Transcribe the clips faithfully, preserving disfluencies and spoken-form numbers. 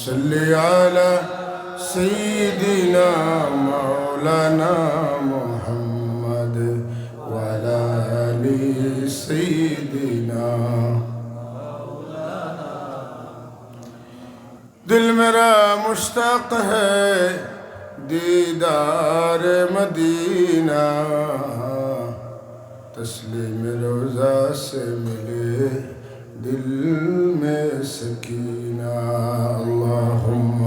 صل على سيدنا مولانا محمد وعلى آل سيدنا. دل میرا مشتاق ہے دیدار مدینہ، تسلیم روضہ سے ملے دل میں سکینہ. اللهم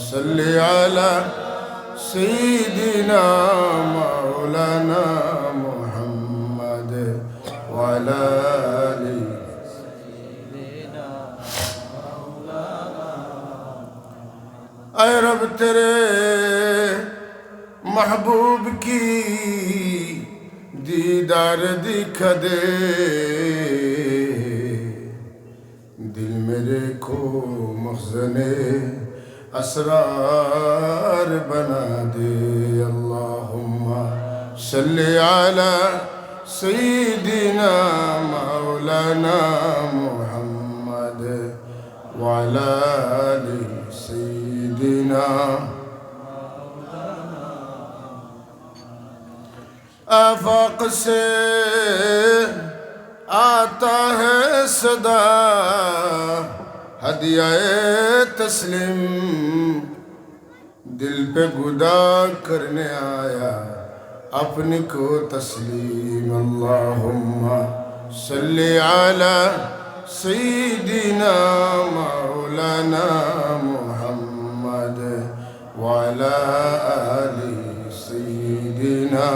صل على سيدنا مولانا محمد وعلى آل سيدنا مولانا. اے رب، تیرے محبوب کی دیدار دکھا دے، دل میرے کو مخزن اسرار بنا دے. اللهم صل على سيدنا مولانا محمد وعلى آل سيدنا. آفاق سے آتا ہے صدا، ہدیہ تسلیم، دل پہ گدا کرنے آیا اپنی کو تسلیم. اللهم صل على سيدنا مولانا محمد وعلى آل سيدنا.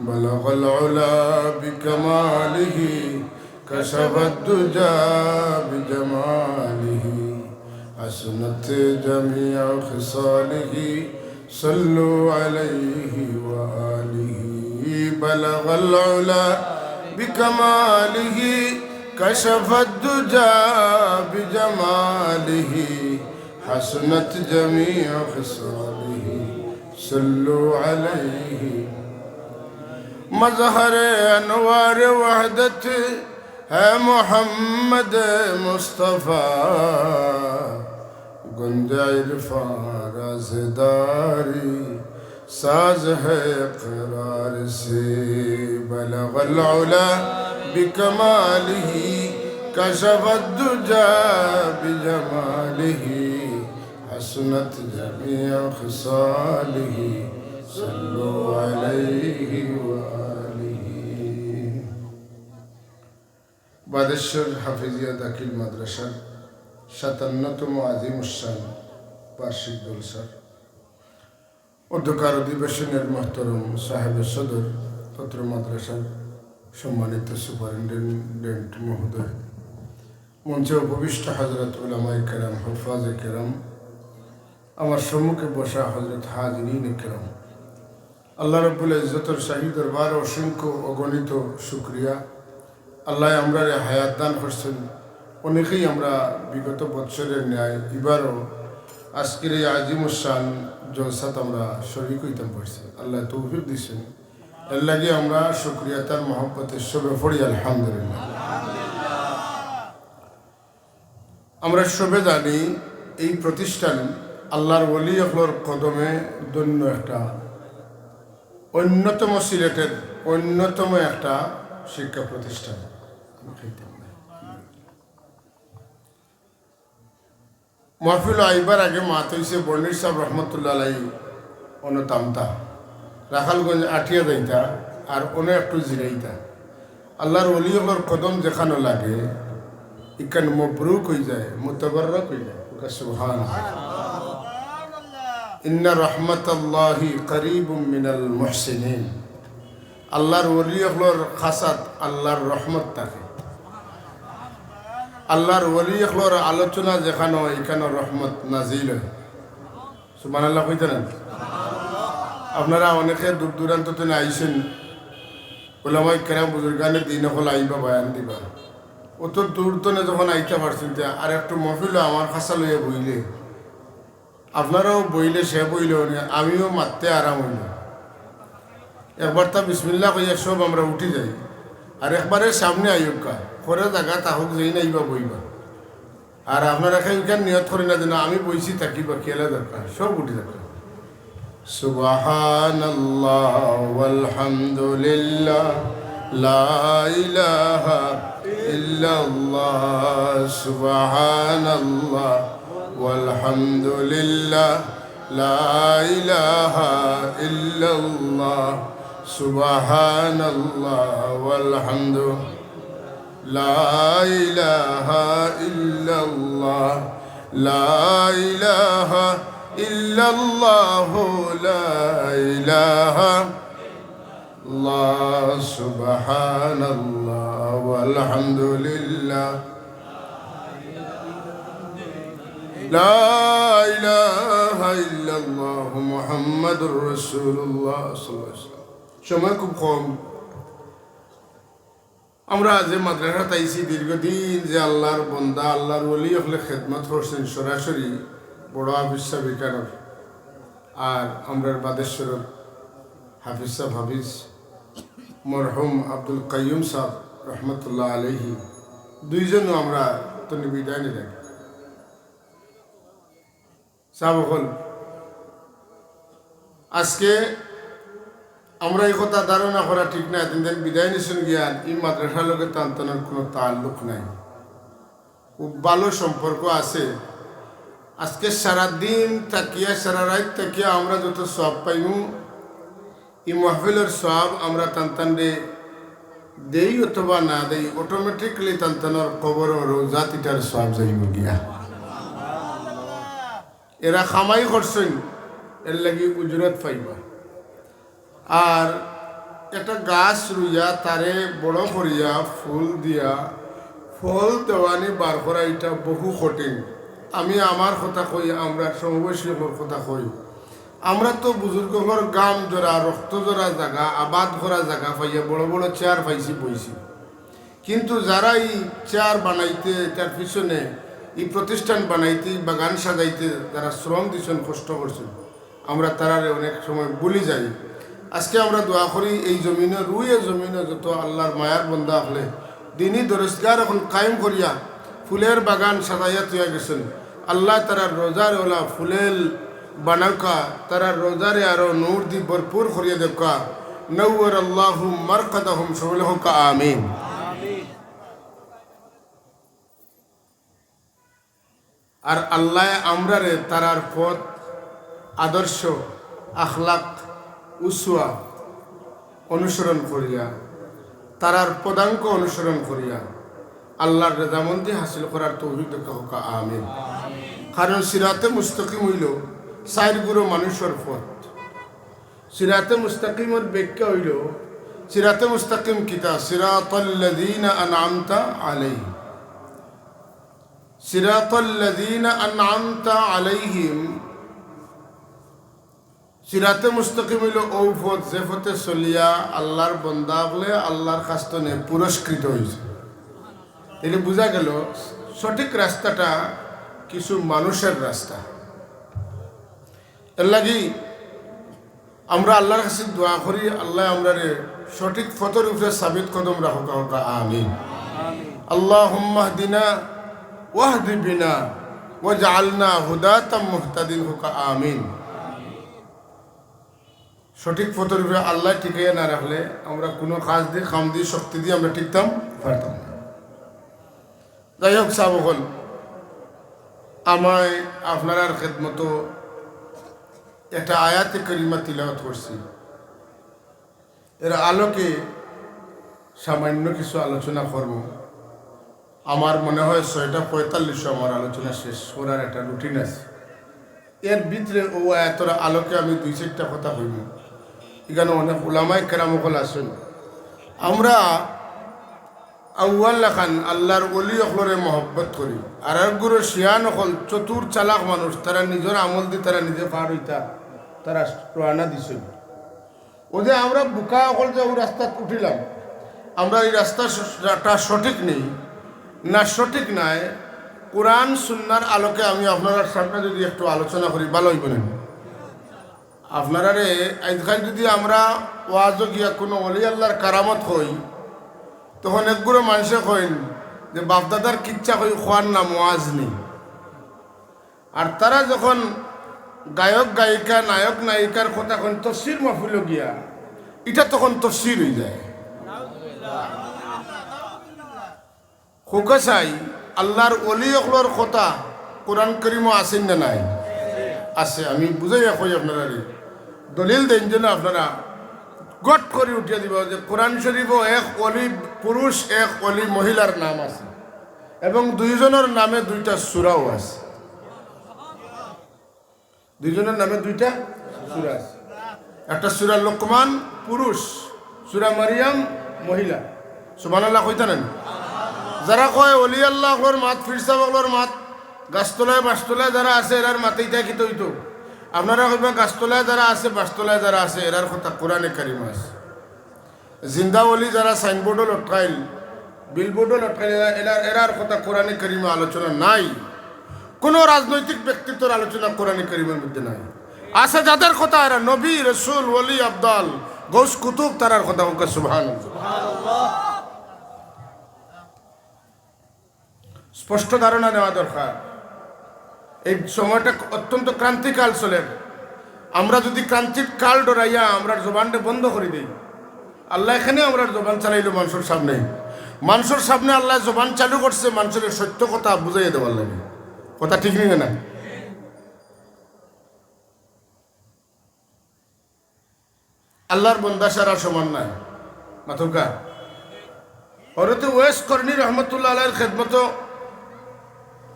بلغ العلا بكماله، كشف الدجى بجماله، حسنت جميع خصاله، صلوا عليه وآله. بلغ العلا بكماله، كشف الدجى بجماله، حسنت جميع خصاله، صلوا عليه. مظہر انوار وحدت ہے محمد مصطفی، گنج عرفاں رازداری، ساز ہے اقرار سے. بلغ العلا بكماله، كشف الدجى بجماله، حسنت جميع خصاله، صلوا عليه وآله. বাদেশ্বর হাফিজিয়া দাখিল মাদ্রাসার সাতান্নতম আজিমুস শান বার্ষিক জলসার অধ্যকার অধিবেশনের মোহতরম সাহেব সদর, অত্র মাদ্রাসার সম্মানিত সুপারিনটেনডেন্ট মহোদয়, মঞ্চে উপবিষ্ট হযরত উলামায়ে কেরাম, হুফাজে কেরাম, আমার সম্মুখে বসা হযরত হাজিরিন কেরাম, আল্লাহ রাব্বুল ইজ্জতর শাহী দরবারো অসংখ্য অগণিত শুকরিয়া। আল্লায় আমরারে হায়াত দান করছইন। অনেকেই আমরা বিগত বৎসরের ন্যায় ইবারও আজকের এই আজিমুস শান জলসাত আমরা শরীক অইতাম পারছি। আল্লায় তৌফিক দিছইন। এর লাগি আমরা শুকরিয়া তার মহব্বতে সবে পড়ি আলহামদুলিল্লাহ। আমরা সবে জানি, এই প্রতিষ্ঠান আল্লাহর ওলি অকলর কদমে ধন্য একটা, অন্যতম সিলেটের অন্যতম একটা শিক্ষা প্রতিষ্ঠান। মাহফিল আইবার আগে মাত অইছে, বর্ণির সাহেব রহমতুল্লাহ আলাই অনো থামতা, রাখালগঞ্জ আটিয়া যাইতা, আর অনো একটু জিরাইতা। আল্লাহর ওলি অকলর কদম যেখানো লাগে, ইখান মবরুক অই যায়, মুতাবাররক অই যায়। ওকে সুবহান। ইন্না রহমাতাল্লাহি করিবুম মিনাল মুহসিনিন। আল্লাহর ওলি অকলর খাসাত আল্লাহর রহমত থাকে। আল্লাহর ওলি অকলর আলোচনা যেখানো, ইখানো রহমত নাজিল অয়। সুবহানাল্লাহ কইতা না? আপনারা অনেকে দূর দূরান্ত তনে আইছইন, উলামায়ে কেরাম বুজুর্গানে দিন অকল আইবা বয়ান দিবা। অত দূর তনে যখন আইতা পারছইন, তে আর একটু মাহফিলো আমার খাসা লইয়া বইলে, আপনারাও বইলে, সে বইলে, মানে আমিও মাততে আরাম অইলো। একবার তা বিসমিল্লাহ কইয়া সব আমরা উঠি যাই। আর একবারে সামনে আইউক্কা, পরে জাগা থাকুক, যেইন আইবা বইবা। আর আপনারা কেউ ইখান নিয়ত করি না যেন আমি বইছি থাকি বা খেলা দরকার, সব উঠি দরকার। সুবহানাল্লাহ ওয়ালহামদুলিল্লাহ, লা ইলাহা ইল্লাল্লাহ, সুবহানাল্লাহ ওয়ালহামদুলিল্লাহ, লা ইলাহা ইল্লাল্লাহ, সুবহানাল্লাহ ওয়ালহামদু, লা ইলাহা ইল্লাল্লাহ, লা ইলাহা ইল্লাল্লাহ, লা ইলাহা ইল্লাল্লাহ, সুবহানাল্লাহ ওয়ালহামদুলিল্লাহ, লা ইলাহা ইল্লাল্লাহ, মুহাম্মাদুর রাসূলুল্লাহ সাল্লাল্লাহু আলাইহি ওয়াসাল্লাম। সময় খুব কম। আমরা যে মাদ্রাসাত আইছি দীর্ঘদিন, যে আল্লাহর বন্দা, আল্লাহর ওলি অকলে খেদমত করছেন সরাসরি বড় হাফিজ সাহেব ইখানর, আর আমরার বাদেশ্বরর হাফিজ সাহেব, হাফিজ মরহুম আব্দুল কাইয়ুম সাহেব রহমতুল্লাহ আলাইহি, দুইজনও আমরা তো বিদায় নিলাম। সাব অকল, আজকে আমরা এই কথা ধারণা করা ঠিক না, তিন দিন বিদায় নিছইন গিয়া, এই মাদ্রাসার লগে তান তানর কোনো তাল্লুক নাই, খুব ভালো সম্পর্ক আছে। আজকে সারা দিন থাকিয়া, সারা রাইত থাকিয়া আমরা যত সওয়াব পাইমু, এই মাহফিলর সওয়াব আমরা তান তানরে দেই অথবা না দেই, automatically তান তানর কবর ও রওজাত ইটার সওয়াব যাইব গিয়া। এরা কামাই করছইন, এর লাগি উজরত পাইবা। আর একটা গাছ রুইয়া, তারে বড় করিয়া, ফুল দিয়া, ফল দেওয়ানি বার করা, ইটা বহু কঠিন। আমি আমার কথা কই, আমরা সমবয়সী অকলর কথা কই। আমরা তো বুজুর্গ অকলর ঘাম ঝরা, রক্ত ঝরা জাগা, আবাদ করা জাগা পাইয়া বড় বড় চেয়ার পাইছি, বইছি। কিন্তু যারা এই চেয়ার বানাইতে, তার পিছনে এই প্রতিষ্ঠান বানাইতে, এই বাগান সাজাইতে যারা শ্রম দিছইন, কষ্ট করছইন, আমরা তারারে অনেক সময় ভুলি যাই। আজকে আমরা দোয়া করি, এই জমিনে, রুয়ে জমিনে যত আল্লাহর মায়ার বন্দা অকলে দিনী দরসগাহ অখন কায়েম করিয়া ফুলের বাগান সাজাইয়া থইয়া গেছইন, আল্লাহ তারার রওজারে ওলা ফুলেল বানাউক্কা, তারার রওজারে আরো নূর দি ভরপুর করিয়া দেউক্কা। নওয়ারাল্লাহু মারকাদাহুম, সকলে কউক্কা আমিন। আর আল্লায় আমরারে তারার পথ, আদর্শ, আখলাক, উসওয়া অনুসরণ করিয়া, তারার পদাঙ্ক অনুসরণ করিয়া আল্লাহর রেজামন্দি হাসিল করার তৌফিক দেউক্কা, কউক্কা আমিন। কারণ সিরাতে মুস্তাকিম অইলো চাইর গুরু মানুষর পথ। সিরাতে মুস্তাকিমর ব্যাখ্যা অইলো, সিরাতে মুস্তাকিম কিতা? সিরাতাল্লাযীনা আনআমতা আলাইহিম। সিরাতাল্লাযীনা আনআমতা আলাইহিম। সিরাতে মুস্তাকিম অইলো অউ পথ, যে পথে চলিয়া আল্লাহর বন্দা অকলে আল্লাহর কাছ থনে পুরস্কৃত অইছে। তাইলে বুঝা গেল সঠিক রাস্তাটা কিছু মানুষের রাস্তা। এর লাগি আমরা আল্লাহর কাছে দোয়া করি, আল্লায় আমরারে সঠিক পথর উপরে সাবিত কদম রাখউক্কা, কউক্কা আমিন। আল্লাহুম্মাহদিনা ওয়াহদি বিনা ওয়াজআলনা হুদাতাম মুহতাদিন, কউক্কা আমিন। সঠিক পথর উপরে আল্লায় টিকাইয়া না রাখলে আমরা কুনু কাজ দি, কাম দি, শক্তি দি আমরা টিকতাম পারতাম না। যাই হোক, সাব অকল, আমায় আপনারার খেদমতো একটা আয়াতে করিমা তিলাওয়াত করছি। এর আলোকে সামান্য কিছু আলোচনা করব। আমার মনে হয় ছয়টা পঁয়তাল্লিশে আমার আলোচনা শেষ করার একটা রুটিন আছে। এর ভিতরে অউ আয়াতর আলোকে আমি দুই চাইরটা কথা কইমু। ইখানো অনেক উলামায়ে কেরাম অকল আছইন। আমরা আউয়াল লাখান আল্লাহর ওলি অকলরে মহব্বত করি। আর এক গুরু শিয়ান অকল চতুর চালাক মানুষ, তারা নিজর আমল দি তারা নিজে পার অইতা, তারা রওয়ানা দিছইন। অউ যে আমরা বুকা অকল যে অউ রাস্তাত উঠিলাম, আমরা এই রাস্তা স-, টা সঠিক নি, না সঠিক নায়, কোরআন সুন্নাহর আলোকে আমি আপনারার সামনে যদি একটু আলোচনা করি, ভালা অইবো নি? আপনারারে আইজকাইল যদি আমরা ওয়াজো গিয়া কুনু ওলি আল্লাহর কারামত কই, তখন একগুলো মানষে কইন যে বাপদাদার কিচ্ছা কই খোয়ার নাম ওয়াজ নি। আর তারা যখন গায়ক গায়িকা, নায়ক নায়িকার কথা কইন তফসির মাহফিলো গিয়া, ইটা তখন তফসির অইযায়। খোকা চাই, আল্লার ওলি অকলর কথা কোরআন করিমো আছে না নাই? আছে। আমি বুঝাইয়া কই আপনারারে, দলিল দেইন যেন আপনারা গট করি উঠিয়া দিবা যে কোরআন শরীফো এক ওলি পুরুষ, এক ওলি মহিলার নাম আছে, এবং দুইজনর নামে দুইটা সূরাও আছে। দুইজনর নামে দুইটা সূরা আছে। একটা সূরা লোকমান পুরুষ, সূরা মারিয়াম মহিলা। সুবহানাল্লাহ কইতা নানি? যারা কয় ওলি আল্লাহ অকলর মাত, পীর সাব অকলর মাত, গাছতলায় বাসতলায় যারা আছে এরার মাতে ইতা কিতা অইতো? আপনারা কইবা গাছতলায় যারা আছে, বাসতলায় যারা আছে, এরার কথা কোরআনে কারিমো আছে। জিন্দা ওলি যারা সাইনবোর্ডো লটকাইল, বিলবোর্ডো লটকাইল, এরা, এরা, এরার কথা কোরআনে কারিমো আলোচনা নাই। কোনো রাজনৈতিক ব্যক্তিত্বর আলোচনা কোরআনে কারিমর মধ্যে নাই। আছে যাদের কথা এরা নবী, রসুল, ওলি, আবদাল, গৌস, কুতুব, তারার কথা। কউক্কা সুবহানাল্লাহ। স্পষ্ট ধারণা নেওয়া দরকার। এই সময়টা অত্যন্ত ক্রান্তিকাল চলের। আমরা যদি ক্রান্তির কাল ডরাইয়া আমরার জবানটা বন্ধ করি দেই, আল্লায় কেনে আমরার জবান চালাইলো মানষর সামনে? মানষর সামনে আল্লায় জবান চালু করছে মানষরে সত্য কথা বুঝাইয়া দেওয়ার লাগি। কথা ঠিক নি না? আল্লার বন্দা সারা সমান নায়। মাতউক্কা। হযরতে ওয়েস করনী রহমতুল্লাহ আলাইহির খেদমতো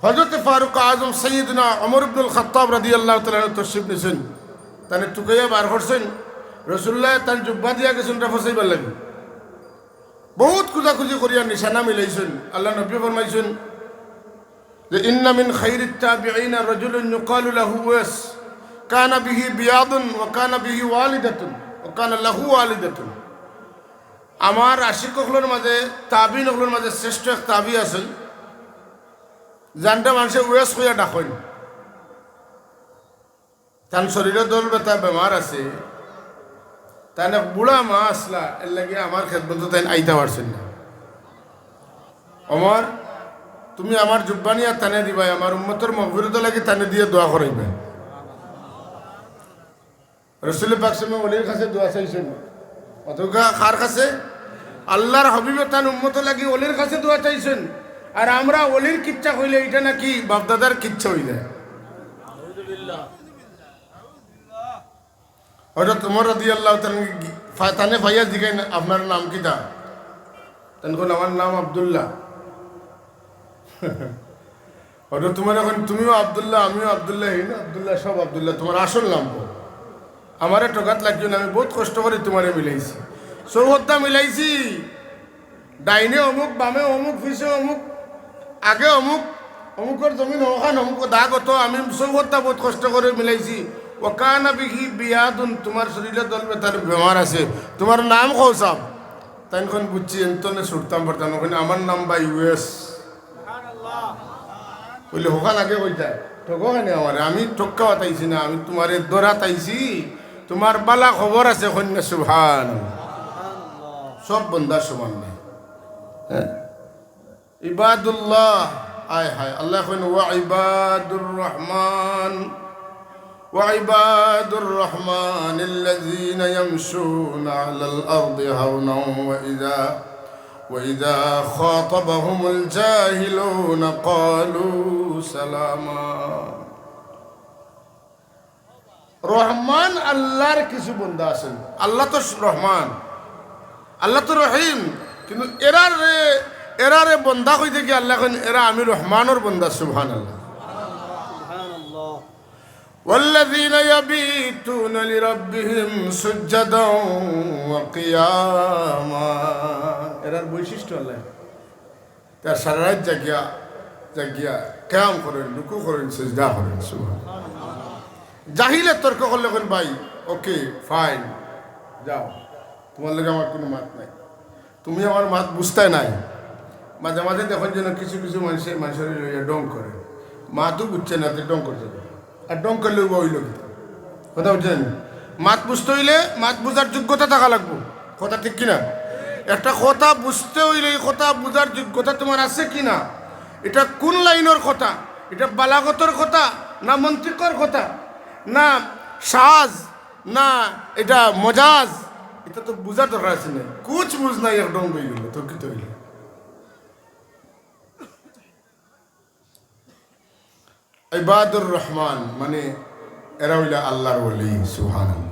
হযরতে ফারুক আজম সাইয়্যিদুনা ওমর ইবনুল খাত্তাব রাদিয়াল্লাহু তাআলা আনহু তশরিফ নিছইন। তানে তুকাইয়া বার করছইন। রাসুলুল্লায় তান জুব্বা দিয়া গেছইন ইটা ফসাইবার লাগি। বউত খুজাখুজি করিয়া নিশানা মিলাইছইন। আল্লার নবীয়ে ফরমাইছইন, যে, "ইন্না মিন খাইরিত তাবিঈনা রাজুলুন ইউকালু লাহু উওয়াইস, কানা বিহি বিয়াদুন ওয়া কানা বিহি ওয়ালিদাতুন ওয়া কানা লাহু ওয়ালিদাতুন।" আমার আশিক অকলর মাঝে, তাবিঈন অকলর মাঝে শ্রেষ্ঠ এক তাবিঈ আছইন, যানরে মানষে উওয়াইস কইয়া ডাকইন। তান শরীরো দল বেতা বেমার আছে, তান এক বুড়া মা আছলা, এরলাগি আমার খেদমতো তাইন আইতা পারছইন না। ওমর, তুমি আমার জুব্বা নিয়া তানে দিবায়, আমার উম্মতর মাগফিরাতর লাগি তানে দিয়া দোয়া করাইবায়। রাসুলে পাক সাল্লাল্লাহু আলাইহি ওয়াসাল্লাম ওলির কাছে দোয়া চাইছইন। অথবা কার কাছে? আল্লার হাবিবে তান উম্মতর লাগি ওলির কাছে দোয়া চাইছইন। আর আমরা ওলির কিচ্ছা কইলে ইটা নাকি বাপদাদার কিচ্ছা অইযায়। হযরত ওমর রাদিয়াল্লাহু তাআলা আনহু ফা-, তানে ফাইয়া জিগাইন, "আপনার নাম কিতা?" তাইন কইন, "আমার নাম আব্দুল্লাহ।" হযরত ওমরে কইন, "তুমিও আব্দুল্লাহ, আমিও আব্দুল্লাহ, হিন আব্দুল্লাহ, সব আব্দুল্লাহ, তুমার আসল নাম কও?" আমারে ঠগাত লাগিও না, আমি বউত কষ্ট করি তুমারে মিলাইছি, চৌহদ্দা মিলাইছি। ডাইনে অমুক, বামে অমুক, পিছে অমুক, আগে অমুক, অমুকর জমিন অখান, অমুক দাগ অত, আমি চৌহদ্দা বউত কষ্ট করি মিলাইছি। ওয়া কানা বিহি বিয়াদুন, তুমার শরীরো দল বেতার বেমার আছে, তুমার নাম কও সাব। তাইন কইন, "বুঝছি, এন্তনে ছুটতাম পারতাম না।" কইন, "আমার নাম ভাই উয়েস।" কইলে, "হখান আগে কইতায়, ঠগো কেনে আমারে? আমি ঠক্কা বাতাইছি না, আমি তুমারে দরাত আইছি, তুমার বালা খবর আছে।" কইন না, সুবহানাল্লাহ। সব বন্দা সমান নায়। হ্যাঁ? ইবাদুল্লাহ, আয় হায়, আল্লায় কইন, "ওয়া ইবাদুর রহমান, ওয়া ইবাদুর রহমানিল্লাযীনা ইয়ামশুনা আলাল আরদি হাওনাও ওয়া ইযা, ওয়া ইযা খাতাবাহুমুল জাহিলুনা ক্বালু সালামা।" রহমান আল্লার কিছু বন্দা আছইন। আল্লা তো রহমান, আল্লা তো রহিম, কিন্তু এরারে, এরারে বন্দা কইতে গিয়া আল্লায় কইন, "এরা আমি রহমানর বন্দা।" সুবহানাল্লাহ। ওয়াল্লাযীনা ইয়াবিতুনা লিরাব্বিহিম সুজ্জাদাও ওয়া কিয়ামা। এরার বৈশিষ্ট্য আল্লায় তারা সারা রাইত জাগিয়া, জাগিয়া কিয়াম করইন, রুকু করইন, সিজদা করইন। সুবহানাল্লাহ। জাহিলে তর্ক করলে কইন, "ভাই, ওকে, ফাইন, যাও, তুমার লগে আমার কুনু মাত নাই, তুমি আমার মাত বুঝতায় নায়।" মাঝে মাঝে দেখইন যেন কিছু কিছু মানষে মানষরে লইয়া ঢং করে, মাতও বুঝছে না, তে ঢং করতে। আর ঢং করলে উবা অইলো কিতা? কথা বুঝছইন? মাত বুঝতে অইলে মাত বুঝার যোগ্যতা থাকা লাগবো। কথা ঠিক কিনা? একটা কথা বুঝতে অইলে ই কথা বুঝার যোগ্যতা তুমার আছে কি না? ইটা কুন লাইনর কথা? ইটা বালাগতর কথা, না মন্তিকর কথা, না শাজ, না ইটা মজাজ? ইটা তো বুঝার দরকার আছে না। কুছ বুঝ নাই, এক ঢং অইগেলো, তো কিতা অইলো? ইবাদুর রহমান মানে এরা অইলা আল্লার ওলি। সুবহানাল্লাহ।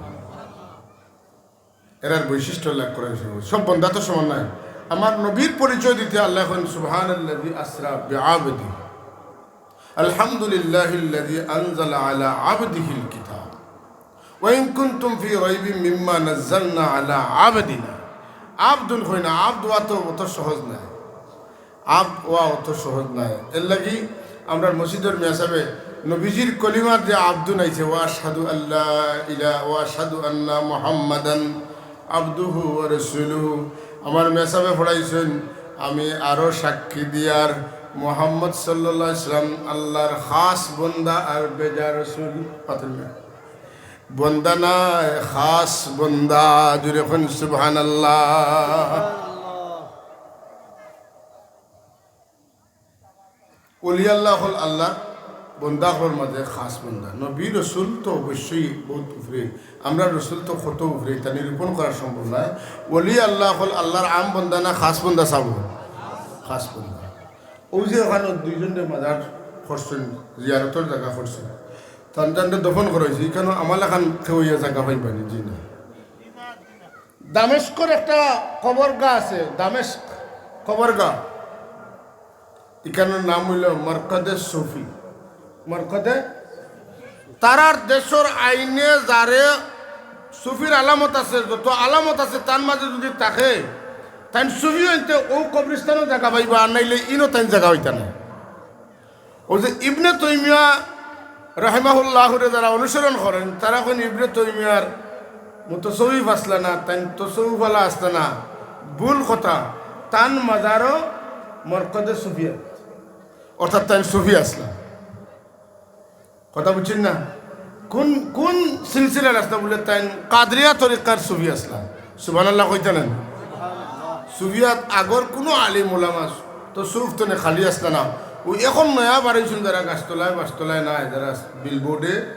এরার বৈশিষ্ট্য উল্লেখ করা অইছে। সব বন্দা তো সমান নায়। আমার নবীর পরিচয় দিতে আল্লায় কইন, "সুবহানাল্লাযী আসরা বিআবদিহি, আলহামদুলিল্লাহিল্লাযী আনজালা আলা আবদিহিল কিতাব, ওয়া ইন কুনতুম ফি রাইবিম মিম্মা নাজ্জালনা আলা আবদিনা।" আবদুন কইন না, আবদ অওয়া তো অত সহজ নায়। আবদ অওয়া অত সহজ নায়। এরলাগি আমরার মসজিদর মেসাবে নবীজির কলিমার যে আবদুন আইছে, "ওয়া আশহাদু আল্লা ইলা-, ওয়া আশহাদু আন্না মুহাম্মাদান আবদুহু ওয়া রাসূলুহু।" আমার মেসাবে পড়াইছইন, "আমি আরো সাক্ষী দিয়ার মুহাম্মদ সাল্লাল্লাহু আলাইহি ওয়াসাল্লাম আল্লার খাস বন্দা আর বেজা রসুল।" পাতেন না? বন্দা নায়, খাস বন্দা। জোরে কইন সুবহানাল্লাহ। ওলি আল্লা অকল আল্লার বন্দা অকলর মাঝে খাস বন্দা। নবী রসুল তো অবশ্যই বউত উপরে, আমরার রসুল তো কত উপরে, ইতা নিরূপণ করা সম্ভব নায়। ওলি আল্লা অকল আল্লার আম বন্দা না খাস বন্দা? সাব, খাস বন্দা। অউ যে অখানো দুইজনরে মাজার করছইন, জিয়ারতর জাগা করছইন, তান তানরে দফন করা অইছে, ইখানো আমার লাখান কেউ ইয়া জাগা পাইবা নি? জি না। দামেস্কর একটা কবরগাহ আছে, দামেস্ক কবরগাহ। ইখানর নাম অইলো মরকদে সুফি। মরকদে, তারার দেশর আইনে যারে সুফির আলামত আছে, যত আলামত আছে, তার মাঝে যদি থাকে, তাইন সুফি অইতে অউ কবরস্থানো জাগা পাইবা, আর নাইলে ইনো তাইন জাগা অইতা না। অউ যে ইবনে তৈমিয়া রাহিমাহুল্লাহরে যারা অনুসরণ করইন, তারা কইন ইবনে তৈমিয়ার মুতাসৌফ আছলা না, তাইন তসৌফ আলা আছলা না, ভুল কথা। তান মাজারও মরকদে সুফিয়াত, অর্থাৎ তাইন সুফি আছলা। কথা বুঝছইন না? কুন, কুন সিলসিলার আছলা বুলে? তাইন কাদরিয়া তরিকার সুফি আছলা। সুবহানাল্লাহ কইতা নায়? সুফিয়াত আগর কুনু আলিম উলামা তসৌফ তনে খালি আছলা না। অউ এখন নয়া বারইছইন যারা গাছতলায় বাছতলায় নাই, যারা বিলবোর্ডে,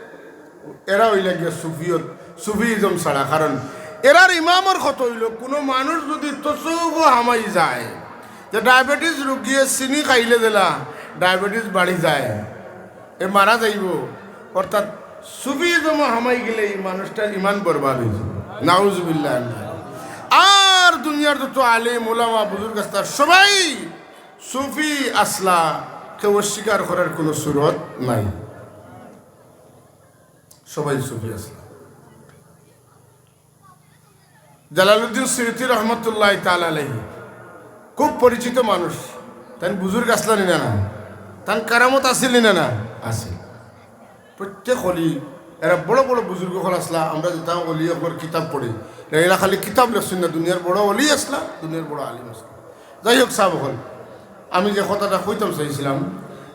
এরা অইলা গিয়া সুফিয়ত, সুফিজম ছাড়া। কারণ এরার ইমামর কথা অইলো, কুনু মানুষ যদি তসৌফো হামাই যায়, যে ডায়াবেটিস রুগীয়ে চিনি খাইলে দিলা, ডায়াবেটিস বাড়ি যায়, এ মারা যাইবো। অর্থাৎ সুফিজমো হামাই গেলে ই মানুষটার ইমান বরবাদ অইযিবো। নাউজুবিল্লাহ। আর দুনিয়ার যত আলিম, উলামা, বুজুর্গ আছলা, সবাই সুফি আছলা, কেউ অস্বীকার করার কুনু সুরত নাই, সবাই সুফি আছলা। জালালউদ্দিন সুয়ুতী রহমতুল্লাহি তাআলা আলাইহি খুব পরিচিত মানুষ। তান বুজুর্গ আছলা নি না? না, তান কারামত আছিল নি না? না, আছিল। প্রত্যেক অলি, এরা বড় বড় বুজুর্গ অকল আছলা। আমরা যেতা অলি অকলর কিতাব পড়ি, এরা খালি কিতাব লেখছইন না, দুনিয়ার বড় অলি আছলা, দুনিয়ার বড় আলিম আছলা। যাই হোক, সাব অকল, আমি যে কথাটা কইতাম চাইছিলাম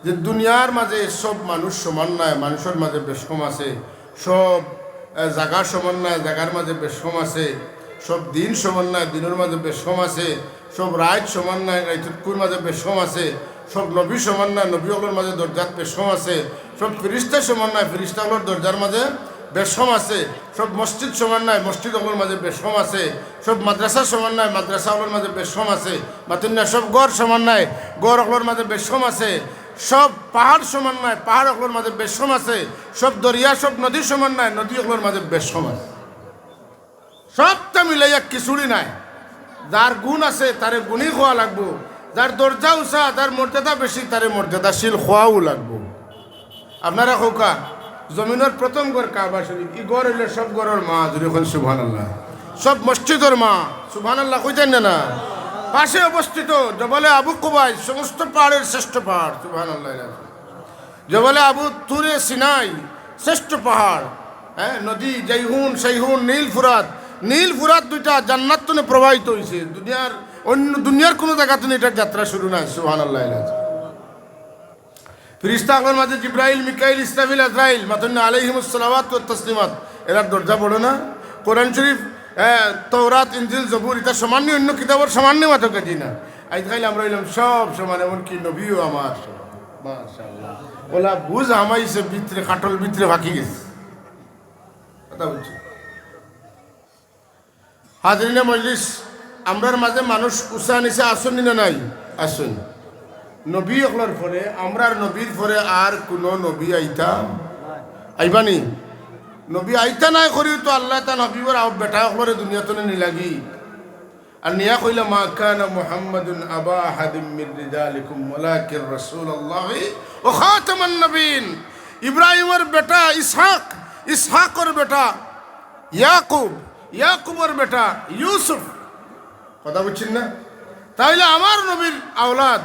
যে দুনিয়ার মাঝে সব মানুষ সমান নায়, মানুষর মাঝে বেশকম আছে। সব, আহ, জাগা সমান নায়, জাগার মাঝে বেশকম আছে। সব দিন সমান নায়, দিনর মাঝে বেশকম আছে। সব রাইত সমান নায়, রাইতকুর মাঝে বেশকম আছে। সব নবী সমান নায়, নবী অকলর মাঝে দরজাত বেশকম আছে। সব ফিরিস্তা সমান নায়, ফিরিস্তা অকলর দরজার মাঝে বেশকম আছে। সব মসজিদ সমান নায়, মসজিদ অকলর মাঝে বেশকম আছে। সব মাদ্রাসা সমান নায়, মাদ্রাসা অকলর মাঝে বেশকম আছে। মাতুন না, সব ঘর সমান নায়, ঘর অকলর মাঝে বেশকম আছে। সব পাহাড় সমান নায়, পাহাড় অকলর মাঝে বেশকম আছে। সব দরিয়া, সব নদী সমান নায়, নদী অকলর মাঝে বেশকম আছে। সবটা মিলাইয়া খিচুড়ি নায়। যার গুণ আছে, তারে গুণী কওয়া লাগবো। যার দরজা উচা, যার মর্যাদা বেশি, তারে মর্যাদাশীল কওয়াও লাগবো। আপনারা কউক্কা, জমিনর প্রথম ঘর কাবা শরীফ, ই ঘর অইলো সব ঘরর মা, জোরে কইন সুবহানাল্লাহ। সব মসজিদর মা, সুবহানাল্লাহ কইতাইন না? না, পাশে অবস্থিত জবলে আবু কুবাইস, সমস্ত পাহাড়ের শ্রেষ্ঠ পাহাড়, সুবহানাল্লাহ। জবলে আবু তুরে সিনাই, শ্রেষ্ঠ পাহাড়, হ্যাঁ, নদী জাইহুন, সাইহুন, নীল ফুরাত। নীল ফুরাত দুইটা জান্নাত তনে প্রবাহিত অইছে। দুনিয়ার অন্য, দুনিয়ার কুনু জাগা তনে ইটার যাত্রা শুরু নায়, সুবহানাল্লাহ। ফিরিস্তা অকলর মাঝে জিব্রাইল, মিকাইল, ইসরাফিল, আজরাইল, মাতুন না আলাইহিমুস সালাওয়াতু ওয়াত তাসলিমাত। এরার দরজা বড় না? কোরআন শরীফ হ্যাঁ, তৌরাত, ইঞ্জিল, জবুর, ইতার সমান নি? অন্য কিতাবর সমান নি? মাতকা জি না। আইজ কাইল আমরা অইলাম সব সমান, এমনকি নবীও আমার সমান। মাশাআল্লাহ। অলা বুঝ হামাইছে ভিতরে, কাঠল ভিতরে ফাকি গেছে। কথা বুঝছো? হাজিরিনে মজলিস, আমরার মাঝে মানুষ উঁচা নিচে আছইন নি না নাই? আছইন। নবী অকলর পরে, আমরার নবীর পরে আর কুনু নবী আইতা, আইবা নি? নবী আইতা নায় করিউ তো আল্লায় তান হাবিবর আও বেটা অকলরে দুনিয়া তনে নিলাগি। আর নিয়া কইলা, "মা কানা মুহাম্মাদুন আবা আহাদিম মির রিজালিকুম ওয়ালাকিন রাসূলুল্লাহি ওয়া খাতামান নাবিয়্যিন।" ইব্রাহিমর বেটা ইসহাক, ইসহাকর বেটা ইয়াকুব, ইয়াকুবর বেটা ইউসুফ। কথা বুঝছইন না? তাইলে আমার নবীর আওলাদ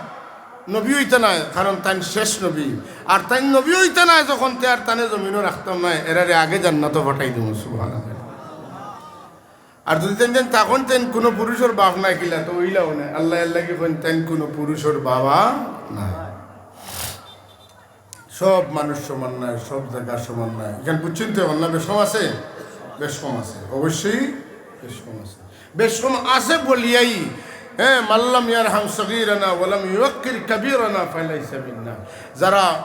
নবী অইতা নায়, কারণ তাইন শেষ নবী। আর তাইন নবী অইতা নায় যখন, তে আর তানে জমিনো রাখতাম নায়, এরারে আগে জান্নাতো পাঠাই দিমু। সুবহানাল্লাহ। আর যদি তাইন, তাইন তখন তাইন কুনু পুরুষর বাপ নায় কিলা, তো অইলাও নায়। আল্লায় এরলাগি কইন, তাইন কুনু পুরুষর বাবা নায়। সব মানুষ সমান নায়, সব জাগা সমান নায়। ইখান বুঝছইন তো? অখন না বেশকম আছে? বেশকম আছে, অবশ্যই বেশকম আছে। বেশকম আছে বলিয়াউ, হ্যাঁ, "মাল্লাম ইয়ারহাম সগীরানা ওয়ালাম ইউক্কির কাবীরানা ফালাইসা মিন্না।" যারা,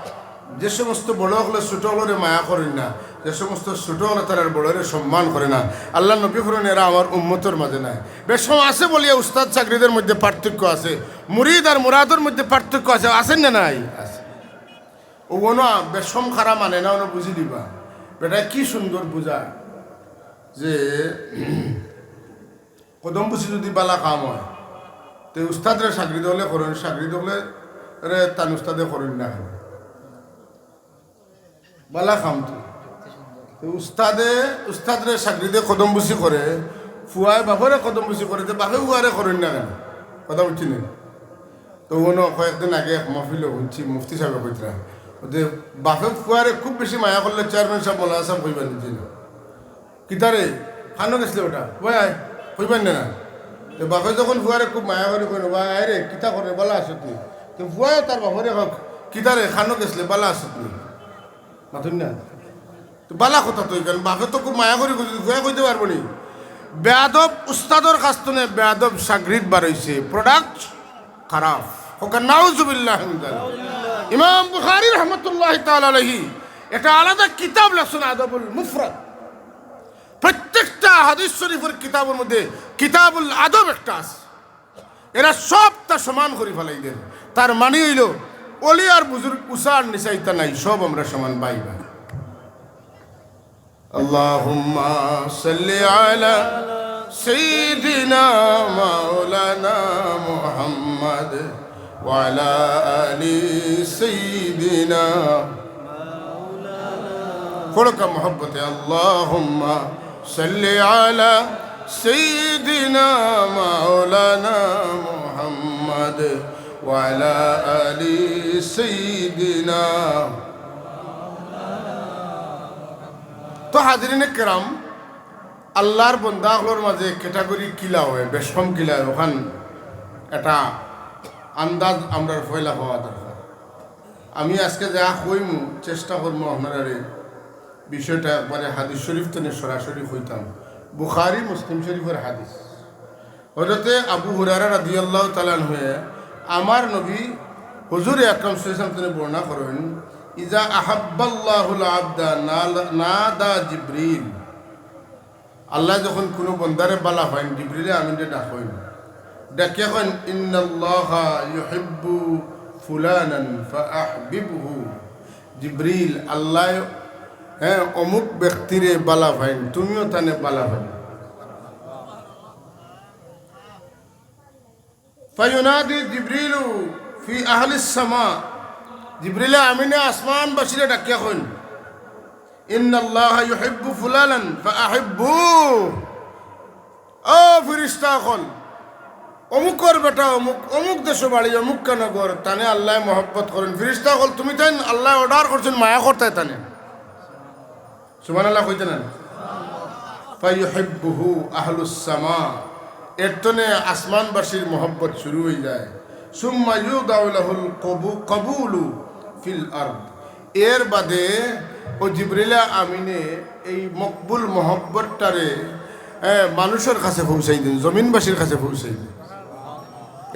যে সমস্ত বড় অকলে ছোট অকলরে মায়া করইন না, যে সমস্ত ছোট অকলে তারার বড়রে সম্মান করে না, আল্লার নবী কইন, "এরা আমার উম্মতর মাঝে নায়।" বেশকম আছে বলিয়া উস্তাদ চাকরিদের মধ্যে পার্থক্য আছে, মুরিদ আর মুরাদর মধ্যে পার্থক্য আছে, আছে না নাই? আছে। অউ না, বেশকম খারা মানে না, অনো বুঝি দিবা। বেটায় কি সুন্দর বুঝা যে কদমবুছি যদি বালা কাম অয়, তে উস্তাদরে চাকরি দিলে করইন, চাকরি দিলে রে তান উস্তাদে করইন না কেনে? বালা কাম তো। তে উস্তাদে, উস্তাদরে চাকরি দে কদমবুছি করে, ফুয়ায় বাপরে কদমবুছি করে, তে বাপে ফুয়ারে করইন না কেনে? কথা বুঝছইন নি? তো অনো কয়েকদিন আগে এক মাহফিলো হুনছি, মুফতি সাবে কইতরা, অউ যে বাপে ফুয়ারে খুব বেশি মায়া করলে চেয়ারম্যান সাব, মৌলানা সাব কইবা নি যে, "কিতারে, কানো গেছলে বেটা? অয় আয়, কইবা নি না?" তে বাপে যখন ফুয়ারে খুব মায়া করি কইন, "অয় আয় রে, কিতা করে, বালা আছত নি?" তে ফুয়ায় তার বাপরে কয়, "কিতারে, কানো গেছলে, বালা আছত নি?" মাতইন না? তো বালা কথা তো ইখান, বাপে তো খুব মায়া করি কইছে, ফুয়ায় কইতে পারবো নি? বেয়াদব উস্তাদর কাছ তনে বেয়াদব চাকরিদ বার অইছে, product খারাপ। কউক্কা নাউজুবিল্লাহ মিন যালিক। ইমাম বুখারী রহমতুল্লাহি তাআলা আলাইহি একটা আলাদা কিতাব লেখছইন, আদবুল মুফরাদ। প্রত্যেকটা হাদিস শরীফর কিতাবর মধ্যে কিতাবুল আদব একটা আছে। এরা সবটা সমান করি ফালাই দের। তার মানে অইলো, অলি আর বুজুর্গ, উঁচা আর নিচা ইতা নাই, সব আমরা সমান ভাই ভাই। اللهم صل على سيدنا مولانا محمد وعلى آل سيدنا পড়উক্কা মহব্বতে, اللهم صل على سيدنا مولانا محمد وعلى آل سيدنا। তো হাজিরিনে কেরাম, আল্লার বন্দা অকলর মাঝে category কিলা অয়, বেশকম কিলা অয়, অখান একটা আন্দাজ আমরার পয়লা পাওয়া দরকার। আমি আজকে যা কইমু, চেষ্টা করমু আপনারারে বিষয়টা একবারে হাদিস শরীফ তনে সরাসরি কইতাম। বুখারী, মুসলিম শরীফর হাদিস। হযরতে আবু হুরায়রা রাদিয়াল্লাহু তাআলা আনহুয়ে আমার নবী হুজুরে আকরাম সাল্লাল্লাহু আলাইহি ওয়াসাল্লাম তনে বর্ণনা করইন, "ইজা আহাব্বাল্লাহুল আবদা নাল-, নাদা জিবরিল।" আল্লায় যখন কুনু বন্দারে বালা পাইন, জিবরিলে আমিনরে ডাকইন। ডাকিয়া কইন, "ইন্নাল্লাহা ইউহিব্বু ফুলানান ফাআহবিবহু।" জিবরিল, আল্লায়, হ্যাঁ, অমুক ব্যক্তিরে বালা পাইন, তুমিও তানে বালা পাইন। ফায়ুনাদি জিবরিলু ফি আহলিস সামা। জিবরিলে আমিনে আসমানবাসীরে ডাকিয়া কইন, "ইন্নাল্লাহা ইউহিব্বু ফুলানান ফাআহিব্বু।" ও ফিরিস্তা অকল, অমুকর বেটা অমুক, অমুক দেশো বাড়ি, অমুক কানো ঘর, তানে আল্লায় মহব্বত করইন। ফিরিস্তা অকল, তুমি তাইন, আল্লায় order করছইন, মায়া করতায় তানে। সুবহানাল্লাহ কইতা না? ফায়ুহিব্বুহু আহলুস সামা। এর তনে আসমানবাসীর মহব্বত শুরু অইযায়। সুম্মা ইউদাউ লাহুল কবু-, কবুলু ফিল আরদ। এর বাদে অউ জিবরিলে আমিনে এই মকবুল মহব্বতটারে এ, মানুষর কাছে পৌঁছাই দেইন, জমিনবাসীর কাছে পৌঁছাই দেইন।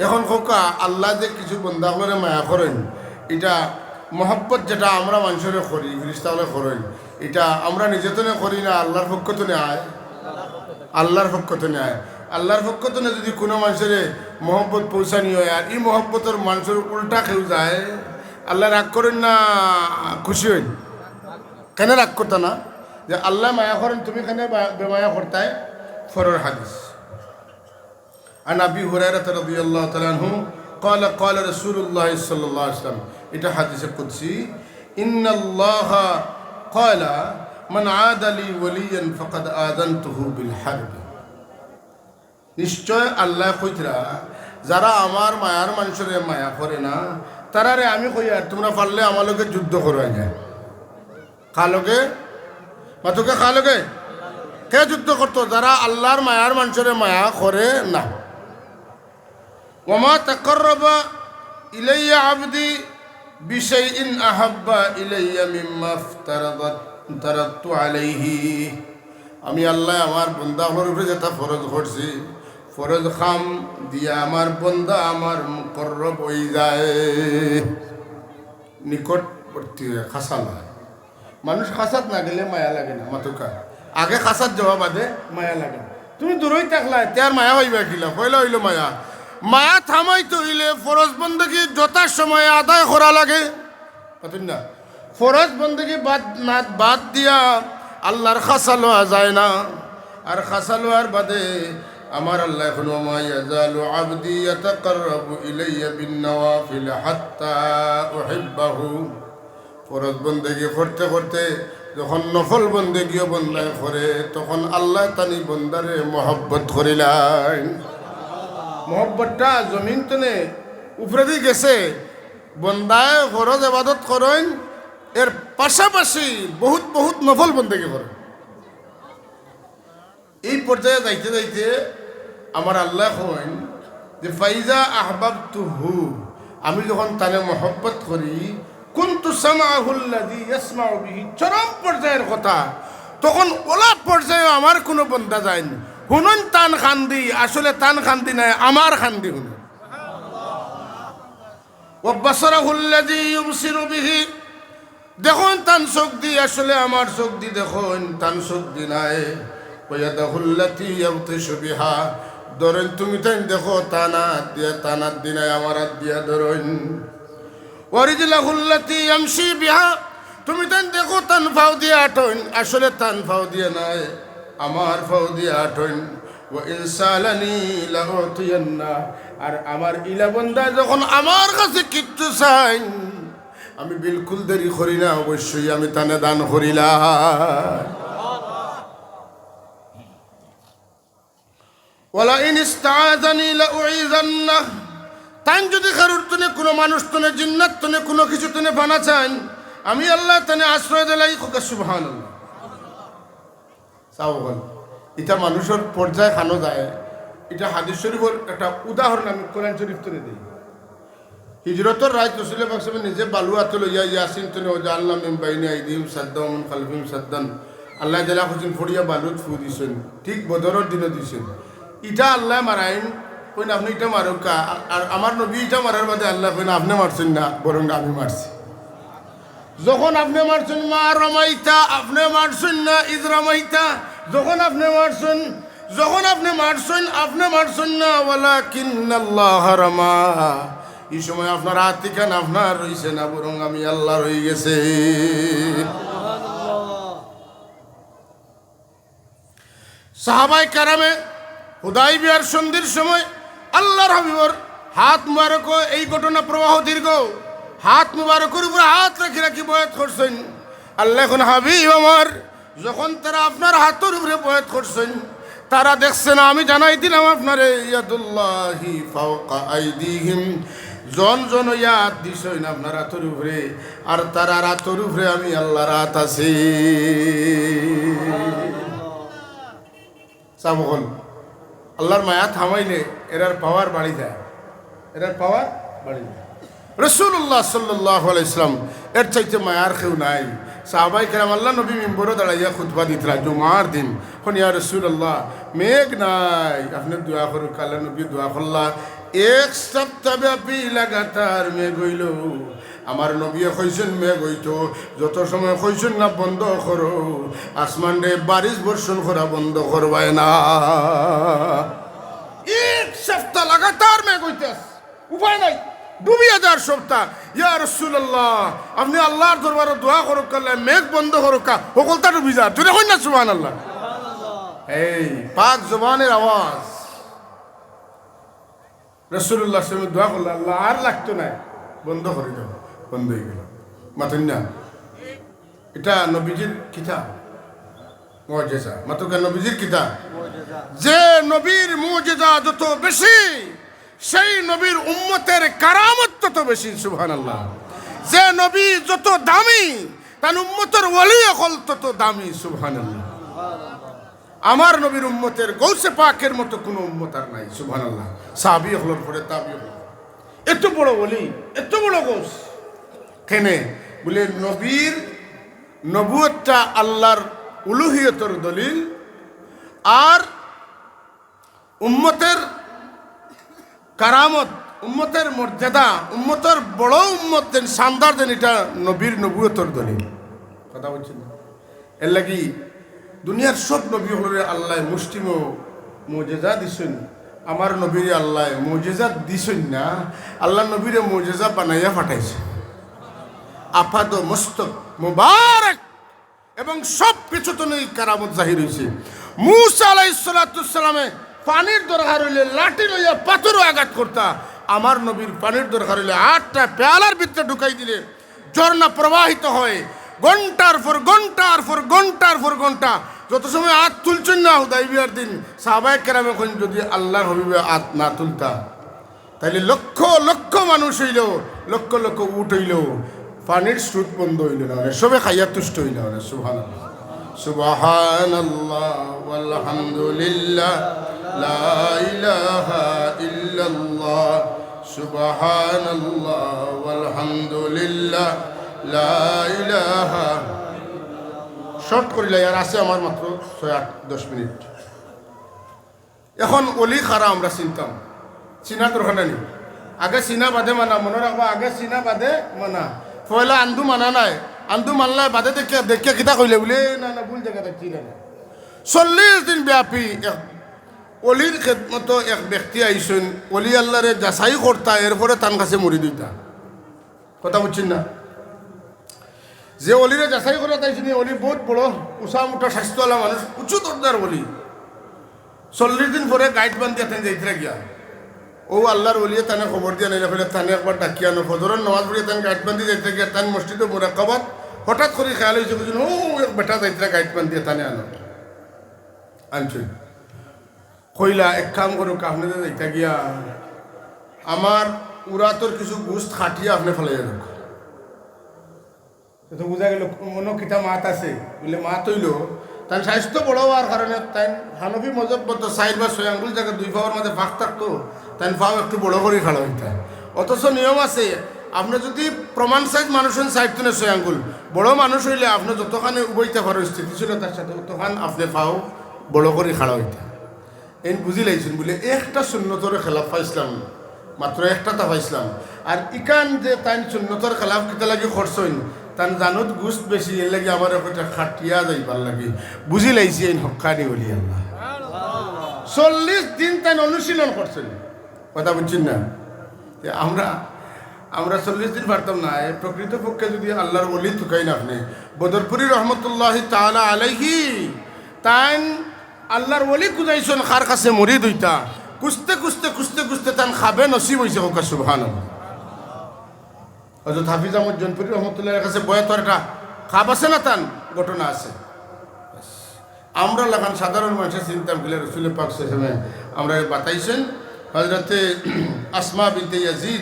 এখন কউক্কা, আল্লায় যে কিছু বন্দা অকলরে মায়া করইন, ইটা মহব্বত যেটা আমরা মানষরে করি, ফিরিস্তা অকলে করইন, ইটা আমরা নিজে তনে করি না, আল্লার পক্ষ তনে আয়। আল্লার পক্ষ তনে আয়। আল্লার পক্ষ তনে যুদি কুনু মানষরে মহব্বত পৌঁছানি অয়, আর ই মহব্বতর মানষর উল্টা কেউ যায়, আল্লায় রাগ করইন না, খুশি অইন? কেনে রাগ করতা না? যে আল্লায় মায়া করইন, তুমি কেনে বা-, বেমায়া করতায়? পরর হাদিস। عن أبي هريرة رضي الله تعالى عنه قال قال رسول الله صلى الله عليه وسلم, ইটা হাদিসে কুদসি, إن الله قال من عادى لي وليا فقد آذنته بالحرب. নিশ্চয় আল্লায় কইতরা, যারা আমার মায়ার মানষরে মায়া করে না, তারারে আমি কইয়ার, তুমরা পারলে আমার লগে যুদ্ধ করো আইয়া। কার লগে? মাতউক্কা, কার লগে? কে যুদ্ধ করতো? যারা আল্লার মায়ার মানষরে মায়া করে না। وما تقرب إلي عبدي بشيء أحب إلي مما افترضت افترضت عليه. আমি আল্লায় আমার বন্দা অকলর উপরে যেটা ফরজ করছি, ফরজ কাম দিয়া আমার বন্দা আমার মুকররব অইযায়, নিকটবর্তী অয়, কাছাল অয়। মানুষ কাছাত না গেলে মায়া লাগে না, মাতউক্কা। আগে কাছাত যাওয়া বাদে মায়া লাগে। তুমি দূরই থাকলায়, তে আর মায়া পাইবায় কিলা? পয়লা অইলো মায়া। মায়া থামাইতে অইলে ফরজ বন্দেগী যথাসময়ে আদায় করা লাগে। মাতইন না? ফরজ বন্দেগী বাদ না, বাদ দিয়া আল্লার কাছাল অওয়া যায় না। আর কাছাল অওয়ার বাদে আমার আল্লায় কইন, وما يزال عبدي يتقرب إلي بالنوافل حتى أحبه. ফরজ বন্দেগী করতে করতে যখন নফল বন্দেগীও বন্দায় করে, তখন আল্লায় তানি বন্দারে মহব্বত করিলাইন। মহব্বতটা জমিন তনে উপরেদি গেছে। বন্দায় ফরজ এবাদত করইন, এর পাশাপাশি বহুত বহুত নফল বন্দেগী করইন। এই পর্যায়ে যাইতে যাইতে আমার আল্লায় কইন যে, فإذا أحببته, আমি যখন তানে মহব্বত করি, كنت سمعه الذي يسمع به, চরম পর্যায়ের কথা, তখন অলা পর্যায়ে আমার কুনু বন্দা যাইন, হুনইন তান কানদি, আসলে তান কানদি নায়, আমার কানদি হুনইন। وبصره الذي يبصر به, দেখইন তান চউখদি, আসলে আমার চউখদি দেখইন, তান চউখদি নায়। ويده التي يبطش بها, ধরইন তুমিতাইন দেখো তান আতদি, তান আতদি নায়, আমার আতদি ধরইন। ورجله التي يمشي بها, তুমিতাইন দেখো তান পাওদি আটইন, আসলে তান পাওদি নায়, আমার পাওদি আটইন। وإن سألني لأعطينه, আর আমার ইলা বন্দায় যখন আমার কাছে কিচ্ছু চাইন, আমি বিলকুল দেরি করি না, অবশ্যই আমি তানে দান করিলাম। ولئن استعاذني لأعيذنه, তাইন যুদি কারুর তনে, কুনু মানুষ তনে, জিন্নাত তনে, কুনু কিছু তনে পানা চাইন, আমি আল্লায় তানে আশ্রয় দিলাই। কউক্কা সুবহানাল্লাহ। চাও অখন, ইটা মানুষর পর্যায় খানো যায়। ইটা হাদিস শরীফর একটা উদাহরণ আমি কোরআন শরীফ তনে দেই। হিজরতর রাইত রসুলে পাক সাল্লাল্লাহু আলাইহি ওয়াসাল্লাম নিজে বালু আতো লইয়া ইয়াসিন তনে, وجعلنا من بين أيديهم سدا ومن خلفهم سدا, আল্লায় যেলা কইছইন পড়িয়া বালুত ফু দিছইন, ঠিক বদরর দিনো দিছইন। ইটা আল্লায় মারাইন, কইন আপনে ইটা মারউক্কা, আর, আর আমার নবী ইটা মারার বাদে আল্লায় কইন আপনে মারছইন না, বরং আমি মারছি। যখন আপনে মারছইন, ما رميت, আপনে মারছইন না, إذ رميت, যখন আপনে মারছইন, যখন আপনে মারছইন, আপনে মারছইন না, ولكن الله رمى, ই সময় আপনার আত ইখান আপনার রইছে না, বরং আমি আল্লার অইগেছে। সাহাবায়ে কেরামে হুদাইবিয়ার সন্ধির সময় আল্লার হাবিবর হাত মুবারকো, এই ঘটনা প্রবাহ দীর্ঘ, হাত মুবারকর উপরে হাত রাখি রাখি বয়াত করছইন। আল্লায় কইন, হাবিব আমার, যখন তারা আপনার হাতর উপরে বয়াত করছইন, তারা দেখছে না, আমি জানাই দিলাম আপনারে, يد الله فوق أيديهم, জন জন অইয়া আত দিছইন আপনার আতর উপরে, আর তারার আতর উপরে আমি আল্লার আত আছে। চাও অখন, আল্লার মায়াত হামাইলে এরার পাওয়ার বাড়ি যায়, এরার পাওয়ার বাড়ি যায়। রাসূলুল্লাহ সাল্লাল্লাহু আলাইহি ওয়াসাল্লাম এর চাইতে মায়ার কেউ নাই। সাহাবায়ে কেরাম, আল্লার নবী মিম্বরো দাঁড়াইয়া খুতবা দিতরা জুমার দিন। কইন, "ইয়া রাসূলুল্লাহ, মেঘ নাই, আপনে দোয়া করউক্কা।" আল্লার নবী দোয়া করলা। এক সপ্তাহ ব্যাপী লাগাতার মেঘ অইলো। আমার নবীয়ে কইছইন মেঘ অইতো, যত সময় কইছইন না বন্ধ করো, আসমানরে বারিশ বর্ষণ করা বন্ধ করবায় না। এক সপ্তাহ লাগাতার মেঘ অইতাছে। উপায় নাই, ডুবিয়া যার সপ্তাহ। ইয়া রাসূলুল্লাহ, আপনে আল্লার দরবারো দোয়া করউক্কা, আল্লায় মেঘ বন্ধ করউক্কা, হকলতা ডুবি যার। জোরে কইন না সুবহানাল্লাহ। এই পাক জবানের আওয়াজ। রাসূলুল্লাহ সাল্লাল্লাহু আলাইহি ওয়াসাল্লাম দোয়া করলা, "আল্লাহ, আর লাগতো নায়, বন্ধ করি দেও।" বন্ধ অইগেলো। মাতইন না? ইটা নবীজির কিতা? মুজিজা। মাতউক্কা, নবীজির কিতা? যে নবীর মুজিজা যত বেশি, সেই নবীর উম্মতের কারামত তত বেশি। সুবহানাল্লাহ। যে নবী যত দামি, তান উম্মতর ওলি অকল তত দামি। সুবহানাল্লাহ। আমার নবীর উম্মতের গৌসে পাকের মতো কুনু উম্মত আর নাই। সুবহানাল্লাহ। সাহাবী অকলর পরে তাবি অকল, এত বড় ওলি, এত বড় গৌস। কেনে? বুলে, নবীর নবুয়তটা আল্লার উলুহিয়তর দলিল, আর উম্মতের কারামত, উম্মতের মর্যাদা, উম্মতর বড় উম্মত যেন, শানদার যেন, ইটা নবীর নবুয়তর দলিল। কথা বুঝছইন না? এরলাগি দুনিয়ার সব নবী অকলরে আল্লায় মুষ্টিমেয় মুজিজা দিছইন, আমার নবীরে আল্লায় মুজিজা দিছইন না, আল্লার নবীরে মুজিজা বানাইয়া পাঠাইছইন। আপাদ মস্তক মুবারক এবং সব কিছু থনে ই কারামত জাহির অইছে। মুসা আলাইহিস সালাতু ওয়াস সালামে পানির দরকার অইলে লাঠি লইয়া পাথরো আঘাত করতা, আমার নবীর পানির দরকার অইলে আটটা পেয়ালার ভিতরে ঢুকাই দিলে ঝর্ণা প্রবাহিত হয়। ঘন্টার পর ঘন্টার পর ঘন্টার পর ঘন্টা, যত সময় আত তুলছইন না হুদাইবিয়ার দিন, সাহাবায়ে কেরামে কইন, "যদি আল্লার হাবিবে আত না তুলতা, তাইলে লক্ষ লক্ষ মানুষ অইলো, লক্ষ লক্ষ উট অইলো, পানির স্রোত বন্ধ অইলো না, মানে সবে খাইয়া তুষ্ট অইলো না।" সুবহানাল্লাহ, সুবহানাল্লাহ, ওয়ালহামদুলিল্লাহ, লা ইলাহা ইল্লাল্লাহ, সুবহানাল্লাহ, ওয়ালহামদুলিল্লাহ, লা ইলাহা। শর্ট করিলাই, আর আছে আমার মাত্র ছয় আট দশ মিনিট। এখন ওলি কারা আমরা চিনতাম, চিনার দরকার নাই নি? আগে চিনা বাদে মানা, মনো রাখবা, আগে চিনা বাদে মানা। পয়লা আন্দু মানা নায়, আন্দু মানলায় বাদে দেখিয়া, দেখিয়া কিতা কইলে বুলে, "না, না, ভুল জাগাত আছি না।" চল্লিশ দিন ব্যাপী এক ওলির খেদমতো এক ব্যক্তি আইছইন, ওলি আল্লারে যাচাই করতা, এরপরে তান কাছে মুরিদ অইতা। কথা বুঝছইন না? যে ওলিরে যাচাই করাত আইছইন, ওলি বউত বড়, উচা মুটা স্বাস্থ্যওয়ালা মানুষ, উঁচু দরজার ওলি। চল্লিশ দিন পরে গাইট বান্ধিয়া তাইন যাইতরা গিয়া। অউ আল্লার ওলিয়ে তানে খবর দিয়া নাইলে কইলে, "তানে একবার ডাকিয়া আনো।" ফজরর নামাজ পড়িয়া তাইন গাইট বান্ধি যাইতরা গিয়া, তান মসজিদো মুরাকাবাত, হঠাৎ করি খেয়াল অইছে, বুঝছইন, অউ এক বেটা যাইতরা গাইট বান্ধিয়া তানে আনো। আনছইন। কইলা, "এক কাম করউক্কা, আপনে যে যাইতা গিয়া, আমার উরাতর কিছু গুস্ত কাটিয়া আপনে ফালাইয়া দেউক্কা।" তো বুঝা গেল, মনো কিতা মাত আছে, বুলে মাত অইলো, তান স্বাস্থ্য বড় অওয়ার কারণে তাইন হানফি মজহব মতো চাইর বা ছয় আঙ্গুল জাগাত দুই পাওর মাঝে ফাঁক থাকতো, তাইন পাও একটু বড় করি খাড়া অইতা। অথচ নিয়ম আছে, আপনে যুদি প্রমাণ সাইজ মানুষ অইন চাইর থনে ছয় আঙ্গুল, বড় মানুষ অইলে আপনে যতখানে উবাইতা পারইন স্থিতিশীলতার সাথে, অতখান আপনে পাও বড় করি খাড়া অইতা। এইন বুঝিলাইছইন বুলে, একটা সুন্নতর খেলাফ পাইছলাম, মাত্র একটা তা পাইছলাম। আর ইখান যে তাইন সুন্নতর খেলাফ কিতা লাগি করছইন, তান জানুত গুস্ত বেশি, এরলাগি আমারে কইতা কাটিয়া যাইবার লাগি। বুঝিলাইছি এইন হক্কানি ওলি আল্লাহ। চল্লিশ দিন তাইন অনুশীলন করছইন। কথা বুঝছইন না? যে আমরা, আমরা চল্লিশ দিন পারতাম না। এ প্রকৃতপক্ষে যুদি আল্লার ওলি তুকাইন আপনে, বদরপুরি রহমতুল্লাহি তাআলা আলাইহি, তাইন আল্লার ওলি খুজাইছইন, কার কাছে মুরিদ অইতা। খুজতে, খুজতে, খুজতে, খুজতে তান খাবে নসিব অইছে, কউক্কা সুবহানাল্লাহ। হযরত হাফিজ আহমদ জৌনপুরী রহমতুল্লাহর কাছে বয়াতর একটা খাব আছে না, তান ঘটনা আছে। আমরা লাখান সাধারণ মানুষে চিনতাম কিলা, রসুল পাক সাল্লাল্লাহু আলাইহি ওয়াসাল্লামে আমরারে বাতাইছইন। হযরতে আসমা বিনতে ইয়াজিদ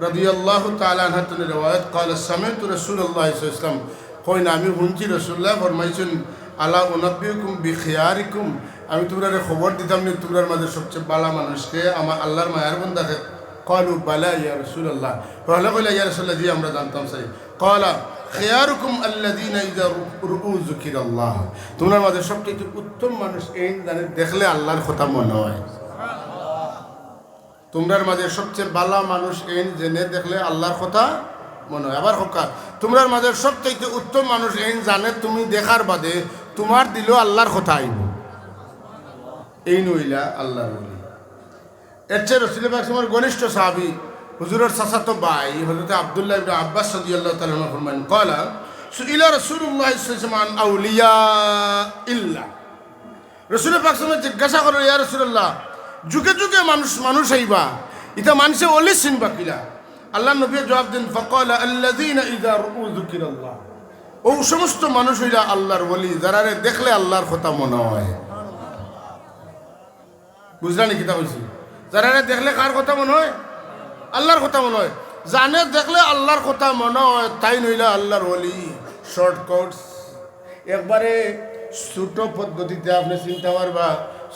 রাদিয়াল্লাহু তাআলা আনহা থনে রেওয়ায়াত, قال سمعت رسول الله صلى الله عليه وسلم, কইন, আমি হুনছি রাসুলুল্লায় ফরমাইছইন, "আলা উনাব্বিউকুম বিখিয়ারিকুম, আমি তুমরারে খবর দিতাম নি তুমরার মাঝে সবচেয়ে ভালা মানুষ কে, আমার আল্লার মায়ার বান্দা কে?" قالوا بلى يا رسول الله। হকলে কইলা, "ইয়া রাসুলুল্লাহ, জি, আমরা জানতাম চাই।" قال خياركم الذين إذا رؤوا ذكر الله। তোমরার মাঝে সবচেয়ে উত্তম মানুষ এইন যানে দেখলে আল্লাহর কথা মনো অয়। তোমরার মাঝে সবচেয়ে বালা মানুষ এইন যেনে দেখলে আল্লাহর কথা মনো অয়। আবার কউক্কা, তোমরার মাঝে সবচেয়ে উত্তম মানুষ এইন যানে তুমি দেখার বাদে তুমার দিলো আল্লাহর কথা আইবো। এইন অইলা আল্লাহর ওলি। এর চেয়ে রসুল পাক সাল্লাল্লাহু আলাইহি ওয়াসাল্লামর ঘনিষ্ঠ সাহাবী, হুজুরর চাচাতো ভাই হযরত আব্দুল্লাহ ইবনে আব্বাস রাদিয়াল্লাহু তাআলা আনহু ফরমাইন, قال: سئل رسول الله صلى الله عليه وسلم عن أولياء الله। রসুল পাক সাল্লাল্লাহু আলাইহি ওয়াসাল্লামরে জিজ্ঞাসা করলো, "ইয়া রাসূলুল্লাহ, যুগে যুগে মানুষ, মানুষ আইবা, ইতা মানষে ওলি চিনবা কিলা?" আল্লাহর নবীয়ে জবাব দেন, فقال: الذين إذا رؤوا ذكر الله। অউ সমস্ত মানুষ অইলা আল্লাহর ওলি, যারারে দেখলে আল্লাহর কথা মনো অয়। বুঝলা নি কিতা কইছি? যারারে দেখলে কার কথা মনো অয়? আল্লাহর কথা মনো অয়। যানে দেখলে আল্লাহর কথা মনো অয়, তাইন অইলা আল্লাহর ওলি। Short course, একবারে ছোট পদ্ধতিতে আপনে চিনতা পারবা।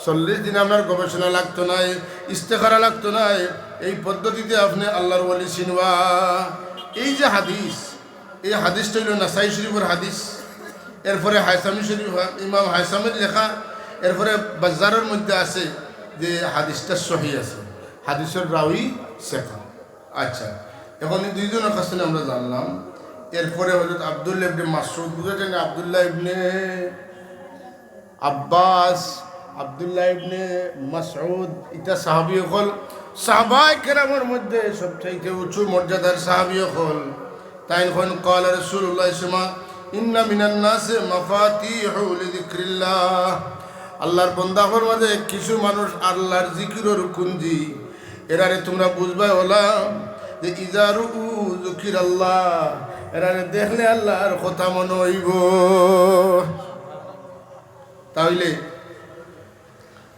চল্লিশ দিন আপনার গবেষণা লাগতো নায়, ইস্তেখারা লাগতো নায়, এই পদ্ধতিতে আপনে আল্লাহর ওলি চিনবা। এই যে হাদিস, এই হাদিসটা অইলো নাসাই শরীফর হাদিস, এরপরে হায়সামি শরীফ, ইমাম হায়সামির লেখা, এরপরে বাজ্জারর মধ্যে আছে যে হাদিসটা সহি আছে, হাদিসর রাউই সেকা। আচ্ছা, এখন এই দুইজনর কাছ থাকি আমরা জানলাম। এরপরে হযরত আব্দুল্লাহ ইবনে মাসউদ, বুঝা যায় না? আব্দুল্লাহ ইবনে আব্বাস, আব্দুল্লাহ ইবনে মাসউদ, ইতা সাহাবী অকল, সাহাবায়ে কেরামর মধ্যে সবচাইতে উঁচু মর্যাদার সাহাবী অকল। তাইন কইন, قال رسول الله صلى الله عليه وسلم: إن من الناس مفاتيح لذكر الله। আল্লাহর বন্দার মাঝে কিছু মানুষ আল্লাহর জিকিরর কুঞ্জি, এরারে তুমরা বুঝবায় অলা যে إذا رؤوا ذكر الله, এরারে দেখলে আল্লাহর কথা মনো অইবো। তাইলে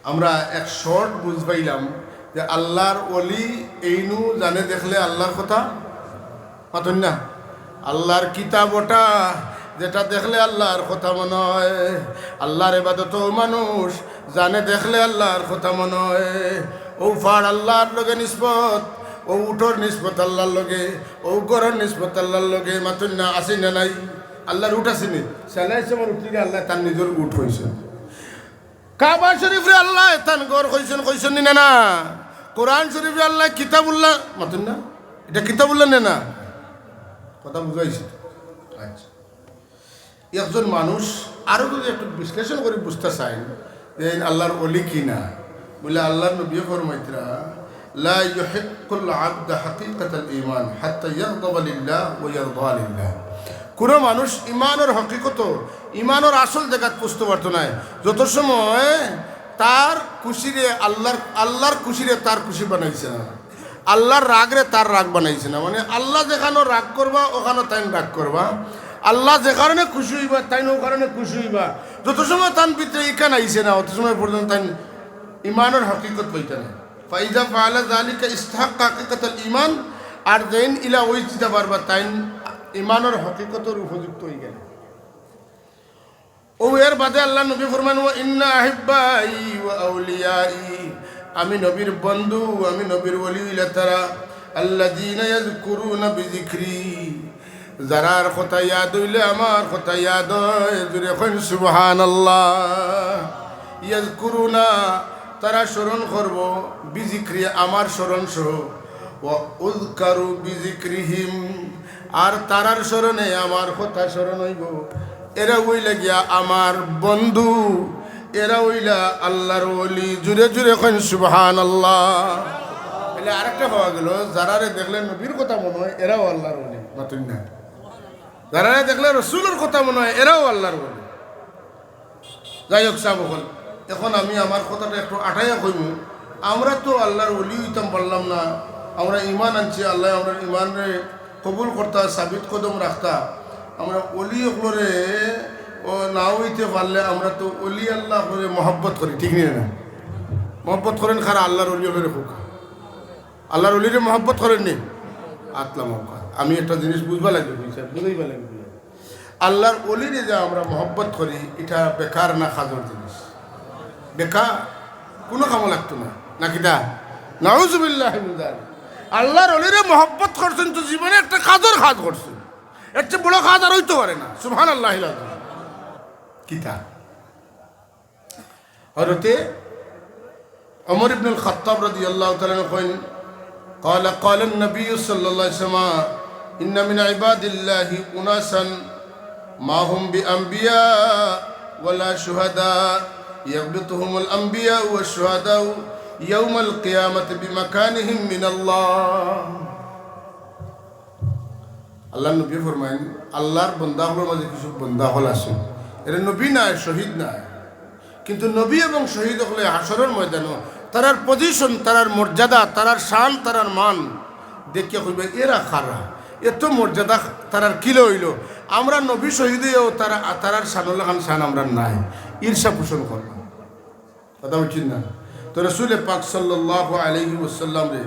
আমরা এক short বুঝ পাইলাম যে আল্লাহর ওলি এইনউ যানে দেখলে আল্লাহর কথা, মাতইন না? আল্লাহর কিতাব ওটা, যেটা দেখলে আল্লাহর কথা মনো অয়। আল্লাহর ইবাদতো মানুষ যানে দেখলে আল্লাহর কথা মনো অয়। অউ পাড় আল্লাহর লগে নিসবত, অউ উটর নিসবত আল্লাহর লগে, অউ ঘরর নিসবত আল্লাহর লগে, মাতইন না, আছে না নাই? আল্লাহর উট আছে নি? সাল্লাল্লাহু আলাইহি ওয়াসাল্লামর উটরে আল্লায় তান নিজর উট কইছইন। কাবা শরীফরে আল্লায় তান ঘর কইছইন, কইছইন নি না, না? কোরআন শরীফরে আল্লায় কিতাবুল্লাহ, মাতইন না? ইটা কিতাবুল্লাহ নি না? কথা বুঝাইছি তো? আচ্ছা। একজন মানুষ আরো যদি একটু বিশ্লেষণ করি বুঝতা চাইন যে এইন আল্লাহর ওলি কি না, বলে আল্লাহর নবীয়ে ফরমাইতরা, لا يحق العبد حقيقة الإيمان حتى يغضب لله ويرضى لله। কুনু মানুষ ইমানর হকিকত, ইমানর আসল জাগাত পৌঁছতো পারতো নায়, যত সময় তার খুশিরে আল্লাহর, আল্লাহর খুশিরে তার খুশি বানাইছে না। আল্লাহর রাগরে তার রাগ বানাইছে না। মানে, আল্লাহ যেখানো রাগ করবা, ওখানো তাইন রাগ করবা। আল্লাহ যে কারণে খুশি অইবা, তাইন অউ কারণে খুশি অইবা। যত সময় তান ভিতরে ইখান আইছে না, অত সময় পর্যন্ত তাইন ইমানর হকিকত পাইতা না। فإذا فعل ذلك استحق حقيقة الإيمان। আর যেইন ইলা অইযিতা পারবা, তাইন ইমানর হকিকতর উপযুক্ত অইগেলা। অউ এর বাদে আল্লাহর নবী ফরমাইন, وإن أحبائي وأوليائي، আমি নবীর বন্ধু, আমি নবীর ওলি অইলা তারা, الذين يذكرون بذكري، যারার কথা ইয়াদ অইলে আমার কথা ইয়াদ অয়, জুরে কইন সুবহানাল্লাহ। يذكرون، তারা স্মরণ করবো, بذكري، আমার স্মরণ সহ, وأذكر بذكرهم، আর তারার স্মরণে আমার কথা স্মরণ অইবো। এরা অইলা গিয়া আমার বন্ধু, এরা অইলা আল্লাহর ওলি। জুরে জুরে কইন সুবহানাল্লাহ। তাইলে আরেকটা পাওয়া গেল, যারারে দেখলে নবীর কথা মনো অয়, এরাও আল্লাহর ওলি। মাতইন না? যারারে দেখলে রসুলর কথা মনো অয়, এরাও আল্লাহর ওলি। যাই হোক, সাব অকল, এখন আমি আমার কথাটা একটু আটাইয়া কইমু। আমরা তো আল্লাহর ওলি অইতাম পারলাম না, আমরা ইমান আনছি, আল্লায় আমরার ইমানরে কবুল করতা, সাবিত কদম রাখতা। আমরা ওলি অকলরে ও না অইতে পারলে আমরা তো ওলি আল্লাহ অকলরে মহব্বত করি, ঠিক নি না? মহব্বত করইন কারা? আল্লাহর ওলি অকলরে কউক্কা। আল্লাহর ওলিরে মহব্বত করইন নি? আতলা মহব্বত। আমি একটা জিনিস বুঝবা লাগবো, বুঝাইবা লাগবো। আল্লাহর ওলিরে যে আমরা মহব্বত করি, ইটা বেকার না কাজর জিনিস? বেকার, কুনু কামো লাগতো না, না কিতা? নাউজুবিল্লাহি মিন যালিক। আল্লাহর ওলিরে মহব্বত করছইন তো জীবনে একটা কাজর কাজ করছইন। এর চেয়ে বড় কাজ আর অইতো পারে না। সুবহানাল্লাহিল আযীম। কিতা? হযরতে ওমর ইবনুল খাত্তাব রাদিয়াল্লাহু তাআলা আনহু কইন, قال، قال النبي صلى الله عليه وسلم، إن من عباد الله أناسا ما هم بأنبياء ولا شهداء، يغبطهم الأنبياء والشهداء يوم القيامة بمكانهم من الله. আল্লাহর নবী ফরমাইন, আল্লাহর বন্দা অকলর মাঝে কিছু বন্দা অকল আছে, এরা নবী নায়, শহীদ নায়, কিন্তু নবী এবং শহীদ অকলে হাশরর ময়দানো তারার position, তারার মর্যাদা, তারার শান, তারার মান দেখিয়া কইবা, এরা কারা, এত মর্যাদা তারার কিলা অইলো? আমরা নবী শহীদ অইয়াও তারা, তারার শানর লাখান শান আমরার নাই, ঈর্ষা পোষণ করবা। কথা বুঝছইন না? তো রাসূলে পাক সাল্লাল্লাহু আলাইহি ওয়াসাল্লামরে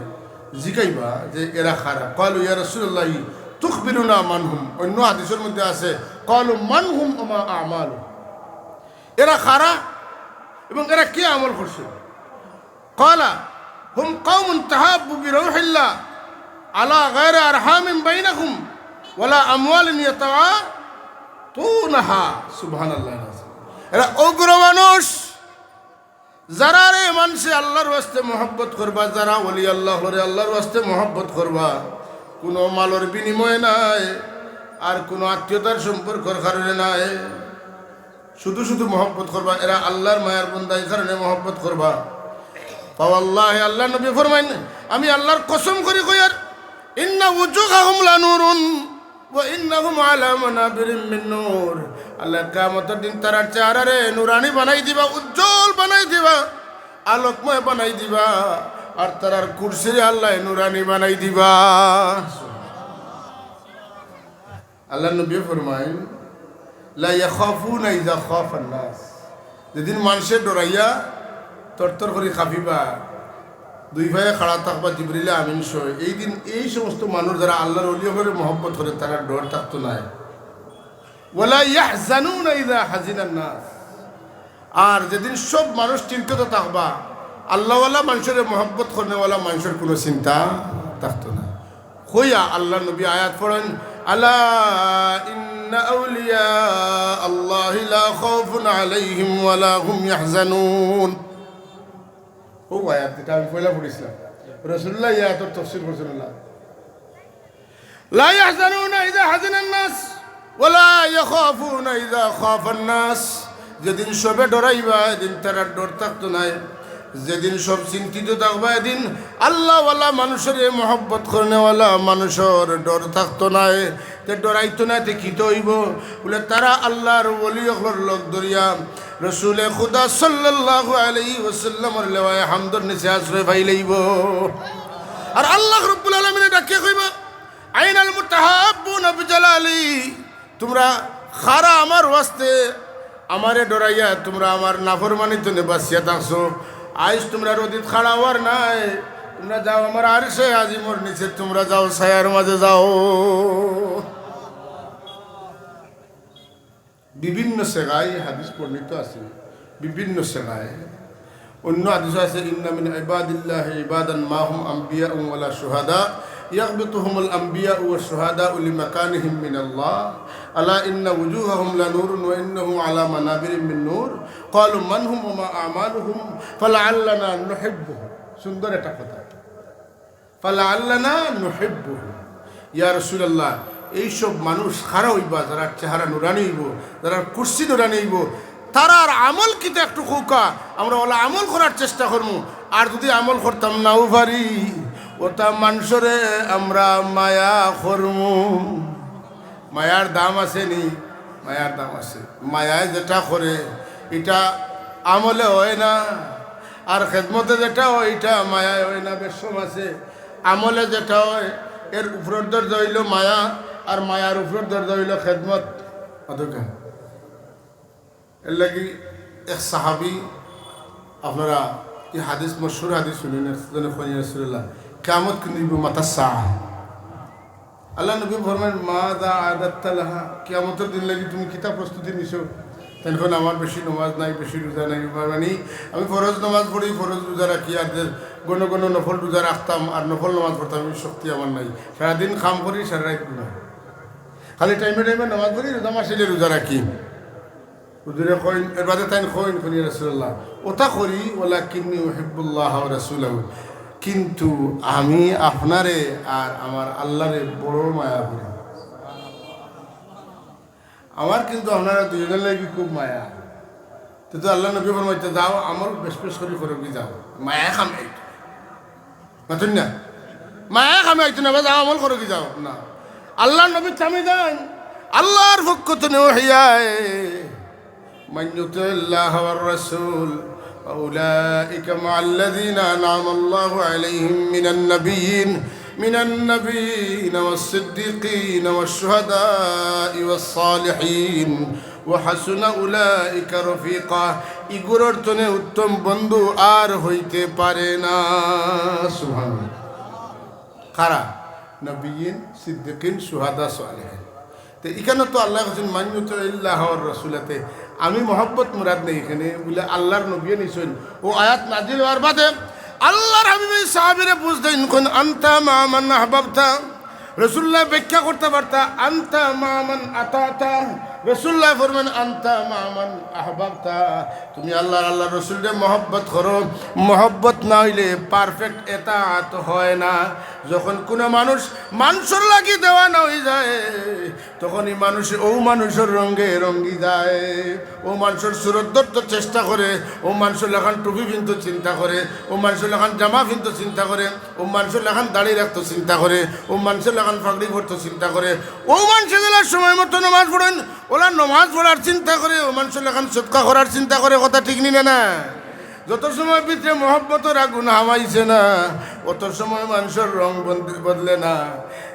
জিগাইবা যে এরা কারা। قالوا يا رسول الله تخبرنا من هم। অন্য হাদিসর মধ্যে আছে, قالوا من هم وما أعمالهم। এরা কারা এবং এরা কি আমল করছে? قال هم قوم تحابوا بروح الله على غير أرحام بينهم ولا أموال يتعاطونها। সুবহানাল্লাহ। এরা অগ্র মানুষ, যারারে মানষে আল্লাহর ওয়াস্তে মহব্বত করবা, যারা ওলি আল্লাহরে আল্লাহর ওয়াস্তে মহব্বত করবা, কুনু মালর বিনিময়ে নায়, আর কুনু আত্মীয়তার সম্পর্কর কারণে নায়, শুধু শুধু মহব্বত করবা, এরা আল্লাহর মায়ার বন্দা, এই কারণে মহব্বত করবা। فوالله, আল্লাহর নবী ফরমাইন, আমি আল্লাহর কসম করি কইয়ার, إن وجوههم لنور وإنهم على منابر من نور। আল্লাহ কিয়ামতর দিন তারার চেহারারে নুরানি বানাই দিবা, উজ্জ্বল বানাই দিবা, আলোকময় বানাই দিবা, আর তারার কুরসিরে আল্লাহ নুরানি বানাই দিবা। আল্লাহর নবী ফরমাইন, لا يخافون إذا خاف الناس। যেদিন মানষে ডরাইয়া তরতর করি কাঁপিবা, দুই পায়ে খাড়া থাকবা জিবরিল আমিন সহ, এই দিন এই সমস্ত মানুষ যারা আল্লাহর ওলি অকলরে মহব্বত করে, তারার ডর থাকতো নায়। ولا يحزنون إذا حزن الناس। আর যেদিন সব মানুষ চিন্তিত থাকবা, আল্লাহওয়ালা মানষরে মহব্বত করনেওয়ালা মানষর কুনু চিন্তা থাকতো না। কইয়া আল্লাহর নবী আয়াত পড়ইন, ألا إن أولياء الله لا خوف عليهم ولا هم يحزنون। অউ আয়াত যেটা আমি পয়লা পড়ছিলাম, রাসূলুল্লাহ এই আয়াতর তাফসীর করছইন। لا يحزنون إذا حزن الناس ولا يخافون إذا خاف الناس। যেদিন সবে ডরাইবা, এদিন তারার ডর থাকতো নায়। যেদিন সব চিন্তিত থাকবা, এদিন আল্লাহওয়ালা মানষরে মহব্বত করনেওয়ালা মানষর ডর থাকতো নায়। তে ডরাইতো নায়, তে কিতা অইবো? বুলে, তারা আল্লাহর ওলি অকলর লগ ধরিয়া রসুলে খুদা সাল্লাল্লাহু আলাইহি ওয়াসাল্লামর লেওয়ায়ে হামদর নিচে আশ্রয় পাইলাইবো। আর আল্লাহ রাব্বুল আলামিনে ডাকিয়া কইবা, أين المتحابون بجلالي؟ তুমরা কারা আমার ওয়াস্তে, আমারে ডরাইয়া তুমরা আমার নাফরমানি তনে বাচিয়া থাকছো। আইজ তুমরার অতীত খাড়া অওয়ার নায়, তুমরা যাও আমার আরশে আজিমর নিচে, তুমরা যাও ছায়ার মাঝে যাও। বিভিন্ন সেগায় হাদিস বর্ণিত আছে, বিভিন্ন সেগায়। অন্য হাদিসও আছে, إن من عباد الله عبادا ما هم أنبياء ولا شهداء يغبطهم الأنبياء والشهداء لمكانهم من الله، ألا إن وجوههم لنور وإنهم على منابر من نور، قالوا من هم وما أعمالهم، فلعلنا نحبهم। সুন্দর একটা কথা। فلعلنا نحبهم। ইয়া রাসূলুল্লাহ, এইসব মানুষ কারা অইবা, যারার চেহারা নুরানি অইবো, যারার কুরসি নুরানি অইবো, তারার আমল কিতা একটু কউক্কা, আমরা অলা আমল করার চেষ্টা করমু। আর যুদি আমল করতাম নাও পারি, অতা মানষরে আমরা মায়া করমু। মায়ার দাম আছে নি? মায়ার দাম আছে। মায়ায় যেটা করে, ইটা আমলে অয় না, আর খেদমতে যেটা অয়, ইটা মায়ায় অয় না। বেশকম আছে, আমলে যেটা অয়, এর উপরর দরজা অইলো মায়া, আর মায়ার উপরর দরজা অইলো খেদমত। অতকা। এর লাগি এক সাহাবী, আপনারা এই হাদিস, মশহুর হাদিস হুনইন, একজনে কইন, "ইয়া রাসূলুল্লাহ, কিয়ামত কুনদিন অইবো, মাতা সাআ?" আল্লাহর নবী ফরমাইন, "মাযা আ'দাদতা লাহা?" কিয়ামতর দিন লাগি তুমি কিতা প্রস্তুতি নিছো? তাইন কইন, "আমার বেশি নমাজ নাই, বেশি রোজা নাই।" মানে, আমি ফরজ নমাজ পড়ি, ফরজ রোজা রাখি, আর যে ঘন ঘন নফল রোজা রাখতাম আর নফল নমাজ পড়তাম, এই শক্তি আমার নাই। সারাদিন কাম করি, সারা রাইত ঘুমাই। খালি টাইমে টাইমে নামাজ পড়ি, রোজা মাস আইলে রোজা রাখি। হুজুরে কইন, এর বাদে তাইন কইন, কইন, "ইয়া রাসূলুল্লাহ, ওটা করি, ওয়ালাকিন্নী উহিব্বুল্লাহ ওয়া রাসূলাহু, কিন্তু আমি আপনারে আর আমার আল্লাহরে বড় মায়া করি। আমার কিন্তু আপনারা দুইজনের লাগি খুব মায়া।" তো, তো আল্লাহর নবী ফরমাইতা, "যাও, আমল বেশ বেশ করি করো কি যাও, মায়া কামে আইতো।" মাতুন না, মায়া কামে আইতো না, বা যাও, আমল করো কি যাও না। আল্লাহর নবী থামি যান, আল্লাহর পক্ষ থেকে ওহী আয়, "মান ইউতিল্লাহ ওয়ার রাসূল, ফাউলাইকা মাআল্লাযীনা আনআমাল্লাহু আলাইহিম মিনান নাবিয়্যিন, মিনান নাবিয়্যিনা ওয়াস সিদ্দীকিনা ওয়াশ শুহাদাই ওয়াস সালিহিন।" "ওয়া হাসুনা উলাইকা রফিকা।" ইগুলোর তনে উত্তম বন্ধু আর হইতে পারে না। সুবহানাল্লাহ। কারা? নবিয়্যিন, সিদ্দিকিন, শুহাদা, সালিহিন। তে ইখানো তো আল্লায় কইছইন, "মান ইউতিল্লাহ ওয়ার রাসূলাতে।" আমি মহব্বত মুরাদ নেই ইখানো, বুলে আল্লাহর নবীয়ে নিছইন। ও আয়াত নাজিল হওয়ার বাদে আল্লাহর হাবিবে সাহাবীরে বুঝ দেইন, কইন, "আনতা মা মান আহবাবতা।" রাসূলুল্লায় ব্যাখ্যা করতা পারতা, "আনতা মা মান আতাতা।" রাসূলুল্লায় ফরমান, "আনতা মা মান আহবাবতা।" তুমি আল্লাহর, আল্লাহর রাসূলরে মহব্বত করো, মহব্বত না অইলে perfect এতাআত হয় না। যখন কুনু মানুষ মানষর লাগি দেওয়ানা অইযায়, তখন ই মানুষ অউ মানষর রঙে রঙ্গি যায়। অউ মানষর সুরত ধরতো চেষ্টা করে, অউ মানষর লাখান টুপি পিনতো চিন্তা করে, অউ মানষর লাখান জামা পিনতো চিন্তা করে, অউ মানষর লাখান দাড়ি রাখতো চিন্তা করে, অউ মানষর লাখান পাগড়ি পরতো চিন্তা করে, অউ মানষে যেলা সময় মতো নমাজ পড়ইন, অউলা নমাজ পড়ার চিন্তা করে, অউ মানষর লাখান সদকা করার চিন্তা করে, কথা ঠিক নি না, না? যত সময় ভিতরে মহব্বতর আগুন হামাইছে না, অত সময় মানষর রং বদ-, বদলে না।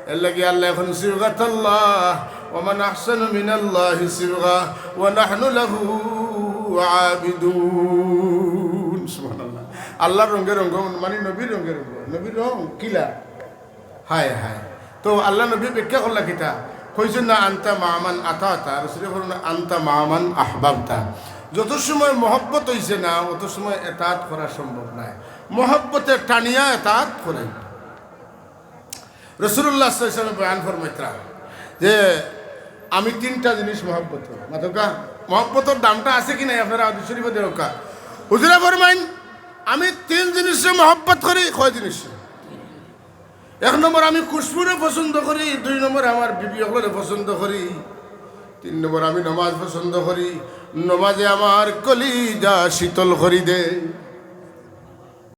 এর লাগি আল্লায় কইন, "সিবগাতাল্লাহ, ওয়া মান আহসানু মিনাল্লাহি সিবগা, ওয়া নাহনু লাহু আবিদুন।" সুবহানাল্লাহ। আল্লাহর রঙে রঙ, মানে নবীর রঙে রঙ। নবীর রং কিলা? হায় হায়। তো আল্লাহর নবীয়ে ব্যাখ্যা করলা কিতা? কইছইন না, "আনতা মা মান আতাতা", রাসূলে ফরমান, "আনতা মা মান আহবাবতা।" যত সময় মহব্বত অইছে না, অত সময় এতাআত করা সম্ভব নায়। মহব্বতে টানিয়া এতাআত করাইবো। রাসূলুল্লাহ সাল্লাল্লাহু আলাইহি ওয়াসাল্লাম বয়ান ফরমাইতরা যে, "আমি তিনটা জিনিস মহব্বত করি।" মাতউক্কা, মহব্বতর দামটা আছে কি নাই আপনারা হাদিস শরীফো দেখউক্কা। হুজুরে ফরমাইন, "আমি তিন জিনিসরে মহব্বত করি।" কয় জিনিস? এক নম্বর, আমি খুশবুরে পছন্দ করি। দুই নম্বর, আমার বিবি অকলরে পছন্দ করি। তিন নম্বর, আমি নমাজ পছন্দ করি। নমাজে আমার কলিজা শীতল করি দেয়।